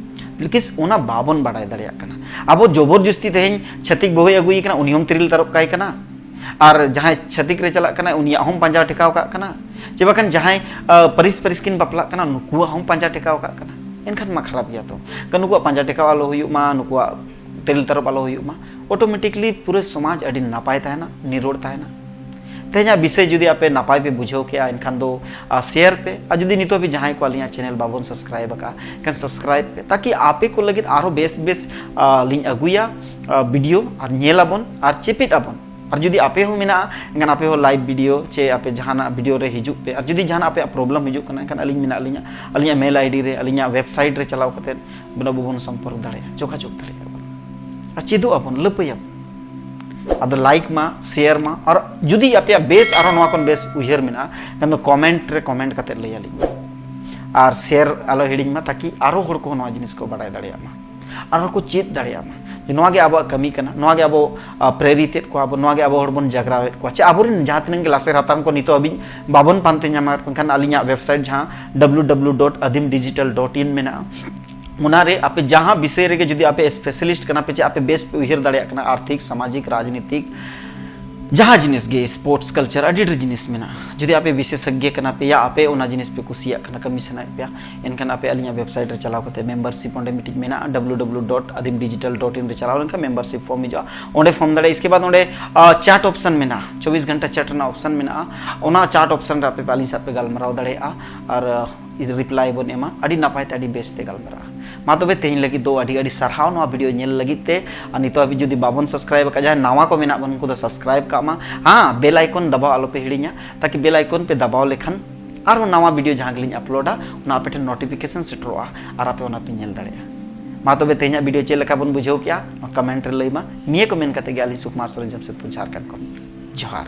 ᱞᱮᱠᱤᱱ ᱚᱱᱟ ᱵᱟᱵᱚᱱ ᱵᱟᱰᱟᱭ ᱫᱟᱲᱮᱭᱟᱜ ᱠᱟᱱᱟ᱾ ᱟᱵᱚ ᱡᱚᱵᱚᱨ ᱡᱚᱥᱛᱤ ᱛᱮᱦᱮᱧ ᱪᱷᱟᱹᱛᱤᱠ ᱵᱟᱹᱦᱩᱭ ᱟᱹᱜᱩᱭᱮ ᱠᱟᱱᱟ, ᱩᱱᱤ ᱦᱚᱸᱢ ᱛᱤᱨᱤᱞ ᱛᱟᱨᱚᱵ ᱠᱟᱭ ᱠᱟᱱᱟ, ᱟᱨ ᱡᱟᱦᱟᱸᱭ ᱪᱷᱟᱹᱛᱤᱠ ᱨᱮ ᱪᱟᱞᱟᱜ ᱠᱟᱱᱟᱭ ᱩᱱᱤᱭᱟᱜ ᱦᱚᱸᱢ ᱯᱟᱸᱡᱟ ᱴᱷᱮᱠᱟᱣ ᱠᱟᱜ ᱠᱟᱱᱟ, ᱪᱮ ᱵᱟᱠᱷᱟᱱ ᱡᱟᱦᱟᱸᱭ, ᱟᱹ, ᱯᱟᱹᱨᱤᱥ ᱯᱟᱹᱨᱤᱥ ᱠᱤᱱ ᱵᱟᱯᱞᱟᱜ ᱠᱟᱱᱟ ᱱᱩᱠᱩᱣᱟᱜ ᱦᱚᱸᱢ ᱯᱟᱸᱡᱟ ᱴᱷᱮᱠᱟᱣ ᱠᱟᱜ ᱠᱟᱱᱟ, ᱮᱱᱠᱷᱟᱱ ᱢᱟ ᱠᱷᱟᱨᱟᱯ ᱜᱮᱭᱟ ᱛᱚ᱾ ᱠᱟᱨᱚᱱ ᱱᱩᱠᱩᱣᱟᱜ ᱯᱟᱸᱡᱟ ᱴᱷᱮᱠᱟᱣ ᱟᱞᱚ ᱦᱩᱭᱩᱜ ᱢᱟ, ᱱᱩᱠᱩᱣᱟᱜ ᱛᱤᱨᱤᱞ ᱛᱟᱨᱚᱵ ᱟᱞᱚ ᱦᱩᱭᱩᱜ ᱢᱟ, automatically ᱯᱩᱨᱟᱹ ᱥᱚᱢᱟᱡᱽ ᱟᱹᱰᱤ ᱱᱟᱯᱟᱭ ᱛᱟᱦᱮᱱᱟ, ᱱᱤᱨᱚᱲ ᱛᱟᱦᱮᱱᱟ᱾ ᱛᱮᱦᱮᱧᱟᱜ ᱵᱤᱥᱚᱭ ᱡᱩᱫᱤ ᱟᱯᱮ ᱱᱟᱯᱟᱭ ᱯᱮ ᱵᱩᱡᱷᱟᱹᱣ ᱠᱮᱜᱼᱟ, ᱮᱱᱠᱷᱟᱱ ᱫᱚ, ᱟ, share ᱯᱮ᱾ ᱟᱨ ᱡᱩᱫᱤ ᱱᱤᱛᱚᱜ ᱦᱟᱹᱵᱤᱡ ᱡᱟᱦᱟᱸᱭ ᱠᱚ ᱟᱹᱞᱤᱧᱟᱜ channel ᱵᱟᱵᱚᱱ subscribe ᱟᱠᱟᱫᱼᱟ, ᱮᱱᱠᱷᱟᱱ subscribe ᱯᱮ, ᱛᱟᱠᱤ ᱟᱯᱮ ᱠᱚ ᱞᱟᱹᱜᱤᱫ ᱟᱨᱦᱚᱸ ᱵᱮᱥ ᱵᱮᱥ, ᱟ, ᱞᱤᱧ ᱟᱹᱜᱩᱭᱟ, ᱟ, video, ᱟᱨ ᱧᱮᱞ ᱟᱵᱚᱱ ᱟᱨ ᱪᱮᱯᱮᱫ ᱟᱵᱚᱱ᱾ ᱟᱨ ᱡᱩᱫᱤ ᱟᱯᱮ ᱦᱚᱸ ᱢᱮᱱᱟᱜᱼᱟ, ᱮᱱᱠᱷᱟᱱ ᱟᱯᱮ ᱦᱚᱸ live video ᱪᱮ ᱟᱯᱮ ᱡᱟᱦᱟᱱᱟᱜ video ᱨᱮ ᱦᱤᱡᱩᱜ ᱯᱮ᱾ ᱟᱨ ᱡᱩᱫᱤ ᱡᱟᱦᱟᱱᱟᱜ ᱟᱯᱮᱭᱟᱜ problem ᱦᱤᱡᱩᱜ ᱠᱟᱱᱟ, ᱮᱱᱠᱷᱟᱱ ᱟᱹᱞᱤᱧ ᱢᱮᱱᱟᱜ ᱞᱤᱧᱟ, ᱟᱹᱞᱤᱧᱟᱜ mail ID ᱨᱮ, ᱟᱹᱞᱤᱧᱟᱜ website ᱨᱮ ᱪᱟᱞᱟᱣ ᱠᱟᱛᱮ ᱟᱵᱚ ᱵᱚᱱ ᱥᱚᱢᱯᱚᱨᱠ ᱫᱟᱲᱮᱭᱟᱜᱼᱟ, ᱡᱳᱜᱟᱡᱳᱜᱽ ᱫᱟᱲᱮᱭᱟᱜᱼᱟ ᱵᱚᱱ᱾ ᱟᱨ ᱪᱮᱫᱚᱜ ᱟᱵᱚᱱ, ᱞᱟᱹᱯᱟᱹᱭᱟᱵᱚᱱ᱾ ᱟᱫᱚ like ᱢᱟ, share ᱢᱟ, ᱟᱨ ᱡᱩᱫᱤ ᱟᱯᱮᱭᱟᱜ ᱵᱮᱥ ᱟᱨᱦᱚᱸ ᱱᱚᱣᱟ ᱠᱷᱚᱱ ᱵᱮᱥ ᱩᱭᱦᱟᱹᱨ ᱢᱮᱱᱟᱜᱼᱟ, ᱮᱱᱠᱷᱟᱱ ᱫᱚ comment ᱨᱮ comment ᱠᱟᱛᱮ ᱞᱟᱹᱭ ᱟᱹᱞᱤᱧ ᱢᱟ᱾ ᱟᱨ share ᱟᱞᱚ ᱦᱤᱲᱤᱧ ᱢᱟ, ᱛᱟᱠᱤ ᱟᱨᱦᱚᱸ ᱦᱚᱲ ᱠᱚᱦᱚᱸ ᱱᱚᱣᱟ ᱡᱤᱱᱤᱥ ᱠᱚ ᱵᱟᱰᱟᱭ ᱫᱟᱲᱮᱭᱟᱜ ᱢᱟ᱾ ᱟᱨ ᱦᱚᱲ ᱠᱚ ᱪᱮᱫ ᱫᱟᱲᱮᱭᱟᱜ ᱢᱟ᱾ ᱡᱮ ᱱᱚᱣᱟ ᱜᱮ ᱟᱵᱚᱣᱟᱜ ᱠᱟᱹᱢᱤ ᱠᱟᱱᱟ, ᱱᱚᱣᱟ ᱜᱮ ᱟᱵᱚ, ᱟ, ᱯᱨᱮᱨᱤᱛᱮᱫ ᱠᱚᱣᱟ ᱵᱚᱱ, ᱱᱚᱣᱟ ᱜᱮ ᱟᱵᱚ ᱦᱚᱲ ᱵᱚᱱ ᱡᱟᱜᱽᱨᱟᱣᱮᱫ ᱠᱚᱣᱟ᱾ ᱪᱮ ᱟᱵᱚᱨᱮᱱ ᱡᱟᱦᱟᱸ ᱛᱤᱱᱟᱹᱜ ᱜᱮ ᱞᱟᱥᱮᱨ ᱦᱟᱛᱟᱝ ᱠᱚ ᱱᱤᱛᱚᱜ ᱦᱟᱹᱵᱤᱡ ᱵᱟᱵᱚᱱ ᱯᱟᱱᱛᱮ ᱧᱟᱢ ᱟᱠᱟᱫ ᱠᱚ, ᱮᱱᱠᱷᱟᱱ ᱟᱹᱞᱤᱧᱟᱜ website ᱡᱟᱦᱟᱸ W W W dot Adim digital dot in ᱢᱮᱱᱟᱜᱼᱟ, ᱚᱱᱟᱨᱮ ᱟᱯᱮ ᱡᱟᱦᱟᱸ ᱵᱤᱥᱚᱭ ᱨᱮᱜᱮ ᱡᱩᱫᱤ ᱟᱯᱮ specialist ᱠᱟᱱᱟ ᱯᱮ, ᱪᱮ ᱟᱯᱮ ᱵᱮᱥ ᱯᱮ ᱩᱭᱦᱟᱹᱨ ᱫᱟᱲᱮᱭᱟᱜ ᱠᱟᱱᱟ, ᱟᱨᱛᱷᱤᱠ, ᱥᱟᱢᱟᱡᱤᱠ, ᱨᱟᱡᱽᱱᱤᱛᱤᱠ, ᱡᱟᱦᱟᱸ ᱡᱤᱱᱤᱥ ᱜᱮ, sports culture, ᱟᱹᱰᱤ ᱰᱷᱮᱨ ᱡᱤᱱᱤᱥ ᱢᱮᱱᱟᱜᱼᱟ᱾ ᱡᱩᱫᱤ ᱟᱯᱮ ᱵᱤᱥᱮᱥᱚᱜᱽᱜᱚ ᱠᱟᱱᱟ ᱯᱮ ᱭᱟ ᱟᱯᱮ ᱚᱱᱟ ᱡᱤᱱᱤᱥ ᱯᱮ ᱠᱩᱥᱤᱭᱟᱜ ᱠᱟᱱᱟ, ᱠᱟᱹᱢᱤ ᱥᱟᱱᱟᱭᱮᱫ ᱯᱮᱭᱟ, ᱮᱱᱠᱷᱟᱱ ᱟᱯᱮ ᱟᱹᱞᱤᱧᱟᱜ website ᱨᱮ ᱪᱟᱞᱟᱣ ᱠᱟᱛᱮ membership ᱚᱸᱰᱮ ᱢᱤᱫᱴᱤᱡ ᱢᱮᱱᱟᱜᱼᱟ, W W W dot Adim digital dot in ᱨᱮ ᱪᱟᱞᱟᱣ ᱞᱮᱱᱠᱷᱟᱱ membership form ᱦᱤᱡᱩᱜᱼᱟ, ᱚᱸᱰᱮ form ᱫᱟᱲᱮᱭᱟᱜᱼᱟ᱾ ᱤᱥᱠᱮ ᱵᱟᱫ ᱚᱸᱰᱮ, ᱟ, chat option ᱢᱮᱱᱟᱜᱼᱟ, ᱪᱚᱵᱵᱤᱥ ᱜᱷᱚᱱᱴᱟ chat ᱨᱮᱱᱟᱜ option ᱢᱮᱱᱟᱜᱼᱟ᱾ ᱚᱱᱟ chat option ᱨᱮ ᱟᱯᱮ ᱟᱹᱞᱤᱧ ᱥᱟᱶ ᱯᱮ ᱜᱟᱞᱢᱟᱨᱟᱣ ᱫᱟᱲᱮᱭᱟᱜᱼᱟ ᱟᱨ, ᱟ, reply ᱵᱚᱱ ᱮᱢᱟ, ᱟᱹᱰᱤ ᱱᱟᱯᱟᱭ ᱛᱮ ᱟᱹᱰᱤ ᱵᱮᱥ ᱛᱮ ᱜᱟᱞᱢᱟᱨᱟᱜᱼᱟ᱾ ᱢᱟ ᱛᱚᱵᱮ ᱛᱮᱦᱮᱧ ᱞᱟᱹᱜᱤᱫ ᱫᱚ ᱟᱹᱰᱤ ᱟᱹᱰᱤ ᱥᱟᱨᱦᱟᱣ ᱱᱚᱣᱟ video ᱧᱮᱞ ᱞᱟᱹᱜᱤᱫ ᱛᱮ᱾ ᱟᱨ ᱱᱤᱛᱚᱜ ᱦᱟᱹᱵᱤᱡ ᱡᱩᱫᱤ ᱵᱟᱵᱚᱱ subscribe ᱟᱠᱟᱫ, ᱡᱟᱦᱟᱸᱭ ᱱᱟᱣᱟ ᱠᱚ ᱢᱮᱱᱟᱜ ᱵᱚᱱ, ᱩᱱᱠᱩ ᱫᱚ subscribe ᱠᱟᱜ ᱢᱟ᱾ ᱦᱮᱸ, bell icon ᱫᱟᱵᱟᱣ ᱟᱞᱚᱯᱮ ᱦᱤᱲᱤᱧᱟ, ᱛᱟᱠᱤ bell icon ᱯᱮ ᱫᱟᱵᱟᱣ ᱞᱮᱠᱷᱟᱱ ᱟᱨᱦᱚᱸ ᱱᱟᱣᱟ video ᱡᱟᱦᱟᱸ ᱜᱮᱞᱤᱧ uploadᱟ, ᱚᱱᱟ ᱟᱯᱮ ᱴᱷᱮᱱ notification ᱥᱮᱴᱮᱨᱚᱜᱼᱟ ᱟᱨ ᱟᱯᱮ ᱚᱱᱟ ᱯᱮ ᱧᱮᱞ ᱫᱟᱲᱮᱭᱟᱜᱼᱟ᱾ ᱢᱟ ᱛᱚᱵᱮ ᱛᱮᱦᱮᱧᱟᱜ video ᱪᱮᱫ ᱞᱮᱠᱟ ᱵᱚᱱ ᱵᱩᱡᱷᱟᱹᱣ ᱠᱮᱜᱼᱟ, ᱱᱚᱣᱟ comment ᱨᱮ ᱞᱟᱹᱭ ᱢᱟ᱾ ᱱᱤᱭᱟᱹ ᱠᱚ ᱢᱮᱱ ᱠᱟᱛᱮ ᱜᱮ ᱟᱹᱞᱤᱧ ᱥᱩᱠᱢᱟᱨ ᱥᱚᱨᱮᱱ ᱡᱟᱢᱥᱮᱫᱽᱯᱩᱨ ᱡᱷᱟᱨᱠᱷᱚᱸᱰ ᱠᱷᱚᱱ ᱡᱚᱦᱟᱨ᱾